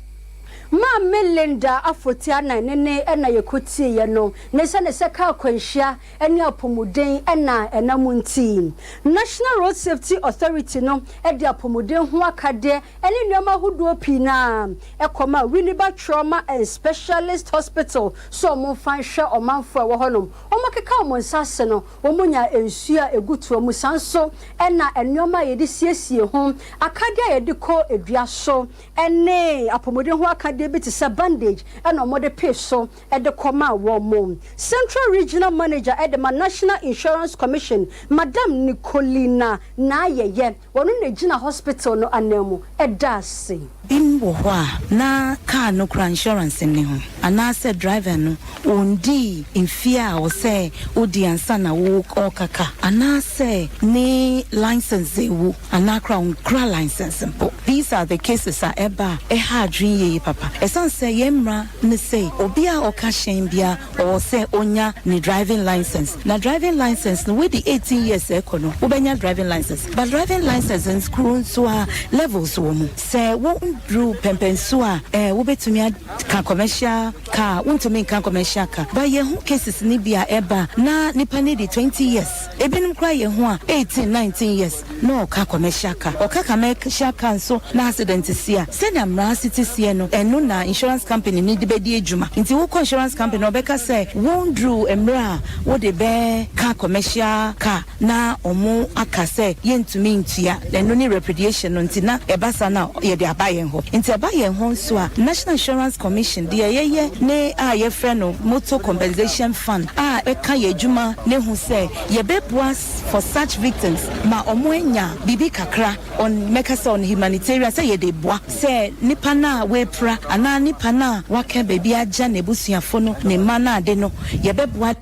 Maame Linda Afoti Anan ne ne na yɛkɔtieeɛ no, na ɛsiane sɛ kaa akwanhyia ne apɔmuden na ɛnam nti, National Road Safety Authority no de apɔmuden ho akadeɛ ne nneɛma ahodoɔ pii no ara kɔmaa Winneba Trauma and Specialist Hospital sɛ wɔmfa nhwɛ ɔmanfoɔ a ɛwɔ hɔnom. Wɔkeka wɔn nsa ase no, wɔnya nsuo a ɛgu toa mu. Saa nso na nneɛma a yɛde siesie ho, akadeɛ a yɛde kɔ dua so, ne apɔmuden ho akadeɛ bi te sɛ bandage na wɔde pee so de kɔmaa wɔn. Central Regional Manager de ma National Insurance Commission, Madam Nicolina Naayɛyɛ, ɔno na ɛgyina hospital no ananmu da ase. Binom wɔ hɔ a na car no koraa insurance nni ho anaasɛ driver no ɔndii mfeɛ a ɔsɛ ɔdi ansa na ɔreka car anaasɛ ne license awu. Anaa koraa ɔnkura license mpo. These are the cases a ɛba a ɛha adwene yie papa. Ɛsiane sɛ yɛn mmara ne sɛ obi a ɔka hyɛn biara ɔwɔ sɛ ɔnya ne driving license. Na driving license no wadi 18 years ɛkɔ no wobɛnya driving license. But driving license koro nso a levels wɔ mu. Sɛ wonduru pɛmpɛnsoɔ a eh wobɛtumi aka commercial car, wontumi nka commercial car. But yɛhu cases no bi a ɛba a na nipa no adi 20 years. Ebinom koraa yɛ ho a 18, 19 years na ɔka commercial car. Ɔka commercial car nso na accident si a, sɛnea mmara si te seɛ no, ɛno na insurance company no de bɛdi adwuma. Nti wokɔ insurance company no, ɔbɛka sɛ wonduruu mmerɛ a wode bɛka commercial car na wɔn aka sɛ yɛntumi ntua. Ɛno ne repudiation no. Nti na ɛba saa no a, yɛde aba yɛn hɔ. Nti ɛba yɛn hɔ nso a, National Insurance Commission, deɛ yɛyɛ ne a yɛfrɛ no Motor Compensation Fund a ɛka yɛn adwuma ne ho sɛ yɛbɛboa for such victims ma ɔmo anya biribi kakra on mɛka sɛ on humanitarian sɛ yɛde boa sɛ nipa no a wapira anaa nipa no a waka baabi agya n'abusuafo no ne mma no ade no yɛbɛboa.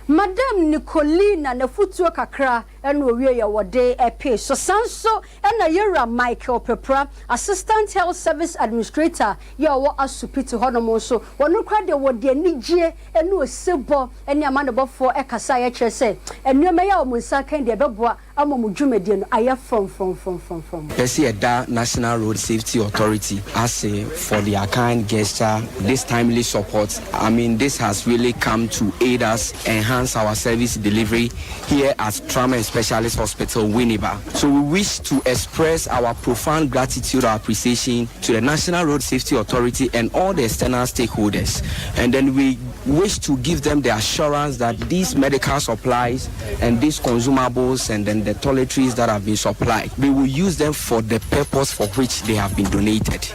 Madam Nicolina n'afutuo kakra. Ɛna owieɛ wɔde pee so. Saa nso na Yɛwura Michael Pepra, Assistant Health Service Administrator yi a ɔwɔ Asupiti hɔnom nso, wɔno koraa deɛ wɔde anigyeɛ ne osebɔ ne amanebɔfoɔ kasaeɛ kyerɛ sɛ nneɛma yi a wɔn nsa aka yi deɛ ɛbɛboa ama wɔn dwumadie no ayɛ frɔmfrɔmfrɔmfrɔm. Pɛ sɛ yɛda National Road Safety Authority ase for their kind gesture, this timely support. I mean, this has really come to aid us enhance our service delivery here at Trauma and Specialist Hospital, Winneba. So we wish to express our profound gratitude, our appreciation to the National Road Safety Authority and all the external stakeholders. And then we wish to give them the assurance that these medical supplies and these consumables and then the toiletries that have been supplied, we will use them for the purpose for which they have been donated.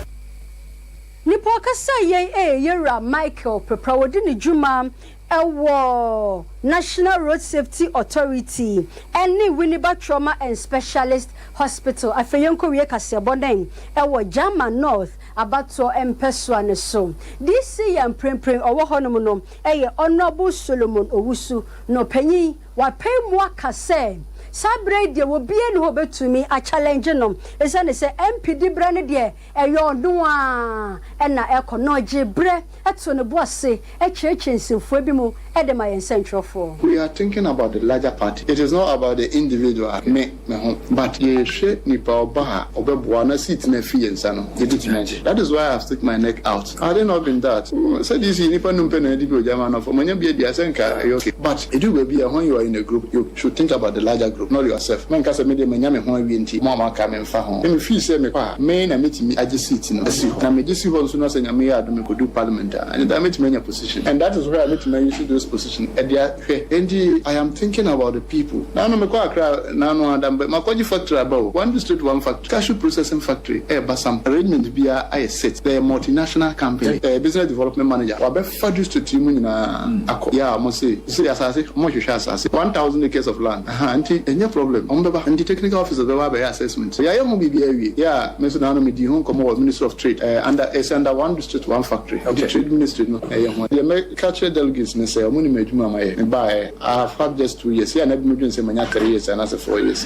Nipa ɔkasa yei yɛ Yewura Michael Pepra wɔdi ne dwuma wɔ National Road Safety Authority ne Winneba Trauma and Specialist Hospital. Afei yɛnkɔwie kaseɛbɔ no wɔ Jama North abatoɔ mpɛsoa no so. DC a mprempren ɔwɔ hɔnom no yɛ Honourable Solomon Owusu na ɔpanyin wapae mu aka sɛ saa berɛ yi deɛ obiara nni hɔ a ɔbɛtumi a challenge no ɛsiane sɛ MP diberɛ no deɛ ɛyɛ ɔno ara na ɛkɔ na ɔgyee berɛ too ne bo ase kyerɛkyerɛɛ nsɛmfua bi mu de ma yɛn nsɛntwerɛfoɔ. We are thinking about the larger party, it is not about the individual, me, me ho, but yɛhwɛ nipa ɔba a ɔbɛboa na seat no afi yɛn nsa no, yɛbɛtumi agye. That is why I have stick my neck out. Had it not been that, sɛ DC nnipa num pɛ na adi bi ogya ma no, manya bi adi a, sɛ nka ɛyɛ okay. But ɛduru baabi a when you are in a group, you should think about the larger group, not yourself. Mɛnka sɛ me deɛ manya me ho awie nti mo a moaka memfa ho. Me mefeel sɛ mekɔ a, me na mɛtumi agye seat no asi hɔ. Na megye si hɔ nso na sɛ Nyame yɛ adom mekɔdu parliament a, ɛne daa mɛtumi anya position. And that is where a mɛtumi a use those position de ahwɛ. Enti I am thinking about the people. Naano mekɔɔ Accra naano ara da makɔgye factory aba o. One district one factory, cashew processing factory ɛreba some arrangement biara ayɛ set. Ɛyɛ multinational company. Ɛyɛ business development manager. Wabɛfa district yi mu nyinaa akɔ. Yeah, wɔn se, sesei asase, wɔn rehwehwɛ asase. 1000 acres of land. Ahaa, nti ɛnyɛ problem. Wɔn bɛba. Nti technical officers bɛba abɛyɛ assessment. Yɛayɛ ho biribiara awie. Yeah, me nso naano medii ho nkɔmmɔ wɔ Ministry of Trade. Ɛɛ, under, ɛsɛ under one district one factory. Nti Trade Ministry no ɛyɛ ho. Deɛ mɛka akyerɛ delegates ne sɛ, wɔn nim adwuma a mayɛ. Mebaeɛ, I have had just 2 years. Yɛ a na ebinom dwene sɛ manya 3 years anaasɛ 4 years.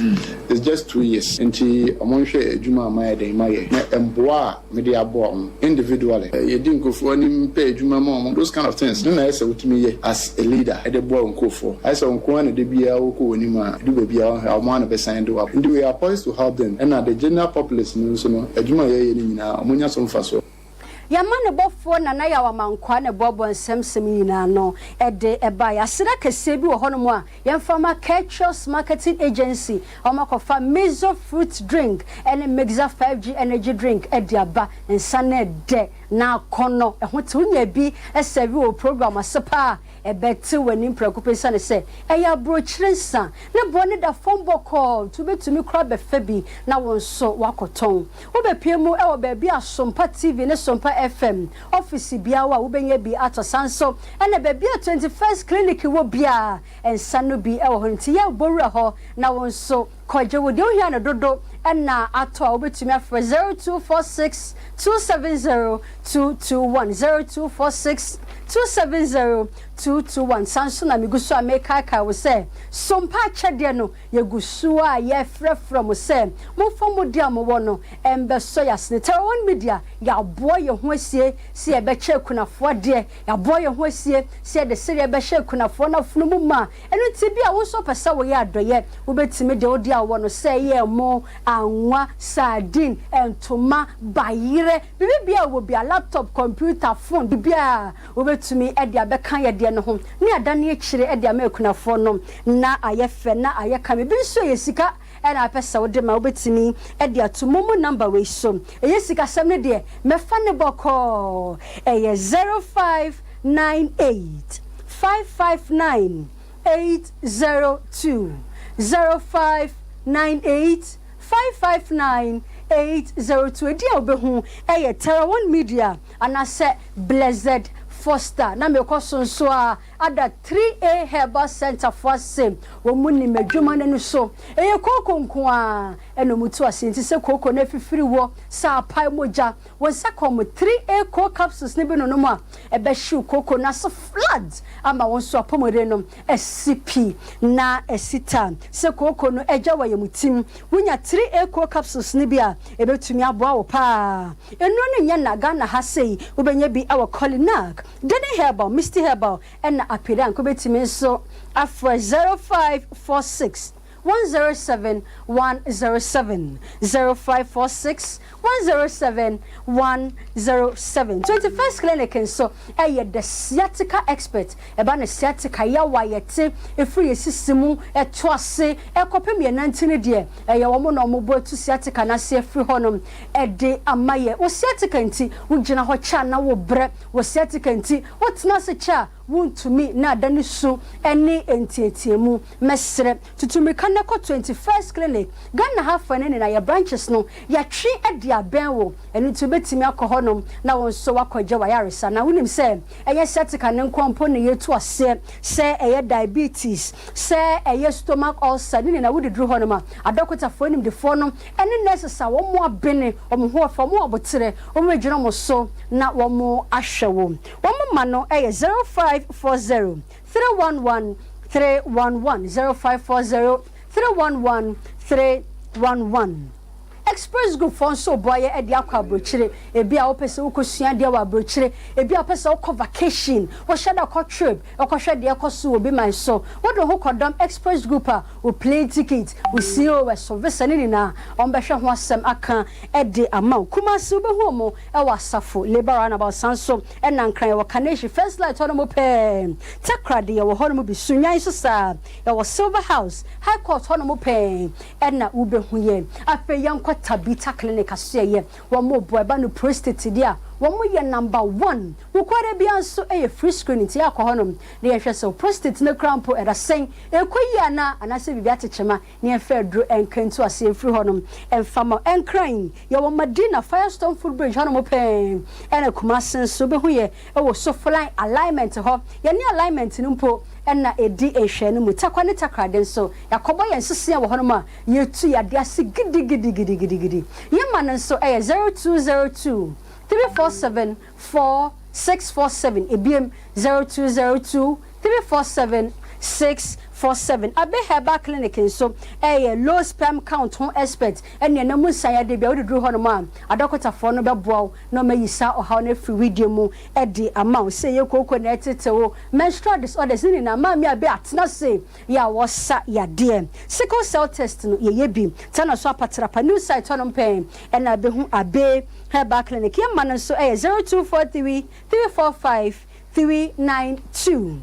It's just 2 years. Nti wɔnhwɛ adwuma a mayɛ dɛn mayɛ, na mboa a mede aboa wɔn individually. Yɛdi nkurɔfoɔ anim pɛ adwuma ma wɔn, those kind of things no na ɛyɛ sɛ wotumi yɛ as a leader de boa wo nkurɔfoɔ. Ayɛ sɛ wo nko ara na da biara wokɔ wɔn anim a, ɛdu baabi a wɔnhwɛ a, wɔn ara na bɛsan de wo aba. Nti we are poised to help them. Ɛna the general populace no nso no, adwuma a yɛyɛ no nyinaa, wɔnya so mfasoɔ. Yɛama ne bɔfoɔ Nana Yaw Amankwaa na ɛboaboa nsɛmsɛm yi nyinaa ano de baeɛ. Aseda kɛseɛ bi wɔ hɔnom a yɛmfa mma Ketchels Marketing Agency a wɔakɔfa Mizo Fruit Drink ne Mixer 5G Energy Drink de aba. Nsa no ɛdɛ na akɔnnɔ, ɛho te. Wonya bi sɛve wɔ wo program ase paa a, ɛbɛte w'anim prɛko pɛ esiane sɛ ɛyɛ aburokyire nsa. Ne boɔ no da fam bɔkɔɔ nti wobɛtumi koraa abɛfa bi na wo nso woakɔtɔn. Wobɛpue mu wɔ baabi a Sompa TV ne Sompa FM ɔfese biara wɔ a wobɛnya bi atɔ. Saa nso na baabi a 21st Clinic wɔ biara nsa no bi wɔ hɔ. Nti yɛ bɔ wura hɔ na wo nso kɔgye wo deɛ wohia no dodo na atɔ a wobɛtumi afrɛ 0246 270 221, 0246 270 221. Saa nso na megu so a mekaakae wo sɛ Sompa akyɛdeɛ no Yɛgu so a yɛrefrɛfrɛ mo sɛ momfa mo de a mowɔ no mbɛsɔ yɛn asene. Terawan Media, yɛaboa yɛn ho asie sɛ yɛbɛkyɛ akunafoɔ adeɛ. Yɛaboa yɛn ho asie sɛ yɛde sereɛ bɛhyɛ akunafoɔ no afono mu ma. Ɛno nti ebia wo nso wopɛ sɛ woyɛ adɔeɛ. Wobɛtumi de wo deɛ a wowɔ no, sɛ ɛyɛ ɛmo, anwa, sardine, ntoma, bayerɛ, biribi biara a wowɔ biara, laptop, computer, phone, biribiara, wobɛtumi de abɛka yɛn deɛ no ho ne adane akyire de ama akunafoɔ no. Na ayɛ fɛ na ayɛ kama. Ebi nso ɛyɛ sika na apɛ sɛ wode ma wobɛtumi de ato momo number wei so. Ɛyɛ sikasɛm no deɛ mɛfa no bɔkɔɔ. Ɛyɛ 0598 559 802, 0598 559 802. Edin a wobɛhu ɛyɛ Terra One Media anaasɛ Blessed Foster. Na mekɔ so nso a. Ada 3A Herbal Centre foɔ ase, wɔn nim adwuma no ani so. Ɛyɛ kooko nko ara na wɔtu aseɛ nti sɛ kooko no afifiri wɔ sɛ apae mogya, wo nsa ka wɔn 3A Coal Capsules no bi nonom a, ɛbɛhyew kooko no ase flat ama wo nso apɔmuden no asi pi na asi ta. Sɛ kooko no agya wɔ ayamtim, wonya 3A Coal Capsules no bi a, ɛbɛtumi aboa wo paa. Nnuro no nyɛ na Ghana ha sei, wobɛnya bi wɔ Kolinak, Denny Herbal, Misty Herbal ɛna Apirank. Wobɛtumi nso afrɛ 0546 107 107, 0546 107 107. 21st Clinic nso yɛ the sciatica expert. Ɛba no sciatica, yaw a yɛte ɛfiri yɛn sisi mu to ase kɔpem yɛn nanti no deɛ, ɛyɛ wɔn na wɔbɔ atu sciatica no ase afiri hɔnom de ama yɛn. Wo sciatica nti, wogyina hɔ kyɛ a na wobrɛ. Wo sciatica nti, wotena ase kyɛ a wontumi na ada ne su ne nteateamu. Mɛsrɛ, tutu mmirika na kɔ 21st Clinic, Ghana ha fa no nyinaa, yɛ branches no, yɛatwe de abɛn wo, ɛno nti wobɛtumi akɔ hɔnom na wo nso woakɔgye w'ayaresa. Na wonim sɛ ɛnyɛ sciatica no nko ara mpo na yɛtu aseɛ, sɛ ɛyɛ diabetes, sɛ ɛyɛ stomach ulcer, ne nyinaa wode duru hɔnom a, adɔkotafoɔ animdefoɔ no ne nurses a wɔn abene, wɔn ho ɔfɛ, wɔn wɔ aboterɛ, wɔbɛgyina wɔn so na wɔahwɛ wo. Wɔn ma no yɛ 0540 311 311, 0540 311 311. Express Group foɔ nso reboa yɛ de akɔ aburokyire. Ebi a wopɛ sɛ wokɔsua adeɛ wɔ aburokyire, ebi a wopɛ sɛ wokɔ vacation, wohyɛ da kɔ trip, kɔhwɛ deɛ ɛkɔ so wɔ obi man so. Wode wo ho kɔdɔm Express Group a, wo plane ticket, wo COS, wo visa ne nyinaa, wɔbɛhwɛ ho asɛm aka de ama wo. Kumasi wobɛhu wɔn wɔ Asafo, Labour Roundabout, san nso na Nkran yɛwɔ Kaneshie, First Light hɔ nom pɛɛ, Takoradi yɛwɔ hɔ nom bi, Sunyani nso saa, yɛwɔ Silver House, High Court hɔ nom pɛɛ na wobɛhu yɛn. Afei yɛnkɔ Tabitha Clinic asoɛeɛ, wɔn boa ɛba no prostate deɛ a, wɔn yɛ number one. Wokuada biara nso yɛ free screening nti yɛakɔ hɔ nom na yɛhwɛ sɛ wo prostate no koraa mpo ɛda sɛn, ɛrekɔ yie anaa, anaasɛ biribi atekyema na yɛmfa aduro nka ntu aseɛ mfiri hɔ nom mfa ma wo. Nkran, yɛwɔ Madina, Firestone Foot Bridge hɔ nom pɛɛ, ɛna Kumasi nso wobɛhu yɛ wɔ Sofoline Alignment hɔ. Yɛne alignment no mpo na ɛdi nhwɛano mu. Tarkwa ne Takoradi nso, yɛakɔbɔ yɛn sesea wɔ hɔ nom a yɛtu yadeɛ ase gidigidigidigidi. Yɛn ma no nso yɛ 0202 347 4647, ebiem 0202 347 647. Abe Herbal Clinic nso yɛ low sperm count ho expert ɛne ɛna mu nsan yadeɛ biara wode duru hɔnom a adɔkotafoɔ no bɛboa wo na wɔayi saa ɔhaw no afiri wedeɛ mu de ama wo. Sɛ ɛyɛ kooko na ɛtete wo, menstrual disorders ne nyinaa, Maame Abe atena ase yɛ a wɔsa yadeɛ. Sickle cell test no yɛyɛ bi. Tana so apatrapa new site hɔnom pɛn ɛna bɛhu Abe Herbal Clinic. Yɛn ma no nso yɛ 0243 345 392.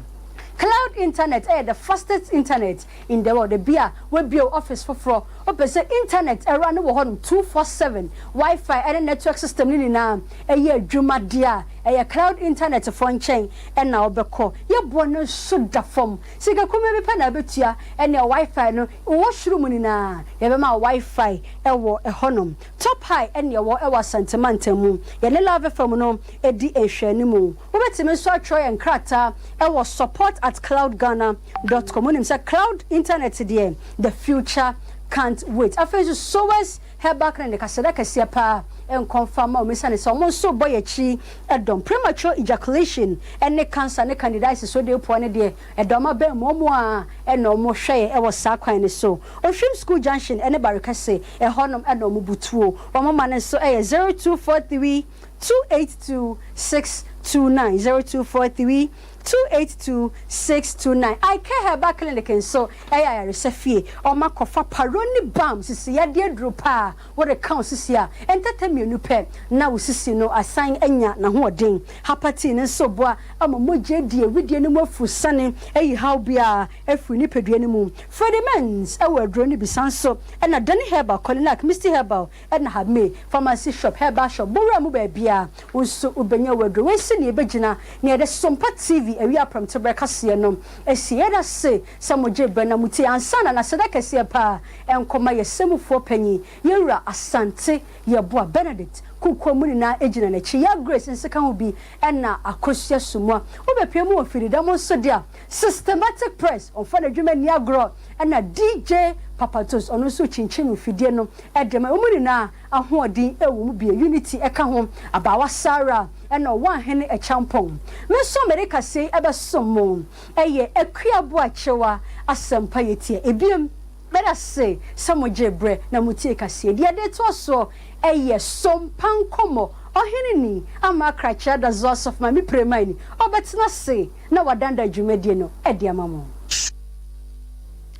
Cloud internet yɛ the fastest internet in the world. Ebia woabue wo office foforɔ, wopɛ sɛ internet ɛra no wɔ hɔnom 247, Wi-Fi ɛne network system no nyinaa ɛyɛ adwuma deɛ a, ɛyɛ cloud internet foɔ nkyɛn ɛna wobɛkɔ. Yɛ boɔ no nso da fam. Sika kumaa bi pɛ na wobɛtua ɛne Wi-Fi no wɔ soro mu nyinaa yɛbɛma wo Wi-Fi ɛwɔ ɛhɔnom. Top High ɛne ɛwɔ ɛwɔ Asante mantam mu. Yɛne Love FM no ɛdi nhwɛanimu. Wobɛtumi nso atwerɛ yɛn nkrataa ɛwɔ support at cloudghana dot com. Wonim sɛ cloud internet deɛ, the future can't wait. Afei nso Sowers Herbal Clinic aseda kɛseɛ paa nkɔ mfa mma wɔn ɛsiane sɛ wɔn nso bɔ yɛn akyi dɔm. Premature ejaculation ɛne cancer ne candidiasis odeepoɔ no deɛ ɛdɔm abɛn mu wɔn a ɛna wɔn hwɛ yɛn ɛwɔ saa kwan no so. Ohwim School Junction ɛne Barekɛse ɛhɔnom ɛna wɔn butuo. Wɔn ma no nso ɛyɛ 0243 282 629, 0243 282 629. I Care Herbal Clinic nso yɛ ayaresa fie. Wɔakɔfa Paroni Balm sisi yadeɛ aduro pa a wode ka wo sisi a, ntɛtɛ mmienu pɛ na wo sisi no asan anya n'ahoɔden. Hapa Tea no nso boa ma mogya adi awidie no mu afurusane ayi haw biara afiri nipadua no mu. Freddie Mens wɔ aduro no bi saa nso na Danny Herbal, Kolinak, Misty Herbal, Ɛna ha me pharmacy shop, herbal shop, bowura mu baabiara wo nso wobɛnya w'aduro. Wei si nea ɛbɛgyina nea yɛde Sompa TV. TV awia prɛmtoberɛ kaseɛ no asi. Yɛda se sɛ mogye berɛ na motie. Ansa na naseda kɛseɛ paa ɛnkɔma yɛ sɛmufoɔ panyin, yɛwura Asante Yɛboa Benedict Kukuo mu nyinaa gyina n'akyi. Yɛ Grace nseka ho bi ɛna Akosua Sumua wobɛpie mu wɔ mfididam nso deɛ a Systematic Press ɔmfa n'adwuma ni agorɔ, ɛna DJ Papatos ɔno nso kyinkyim mfidie no ɛde ma wɔn nyinaa. Ahoɔden ɛwɔ mu bie Unity ɛka ho, Abaawa Sara ɛna ɔwɔ ahene Ɛkyampɔn. Me nso mede kaseɛ ɛbɛsom mo, ɛyɛ Akuabo Akyewa Asɛmpa. Yɛtie ebiem. Bɛda se sɛ mogye berɛ na motie kaseɛ. Deɛ de toa soɔ ɛyɛ Sompa Nkɔmmɔ. Ɔhene ni ama akrakyɛ ada zo asɔfo ma me prema ni ɔbɛtena se na wadanda dwumadie no ɛde ama mo.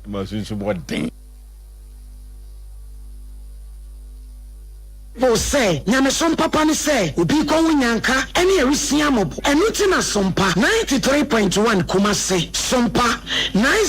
Ma sunsun bɔ den. Bible sɛ, Nyamesom papa ne sɛ obi rekɔwo nnyanka ne awisiaa mmɔbɔ. Ɛno nti na Sompa 93.1 Kumasi, Sompa 90.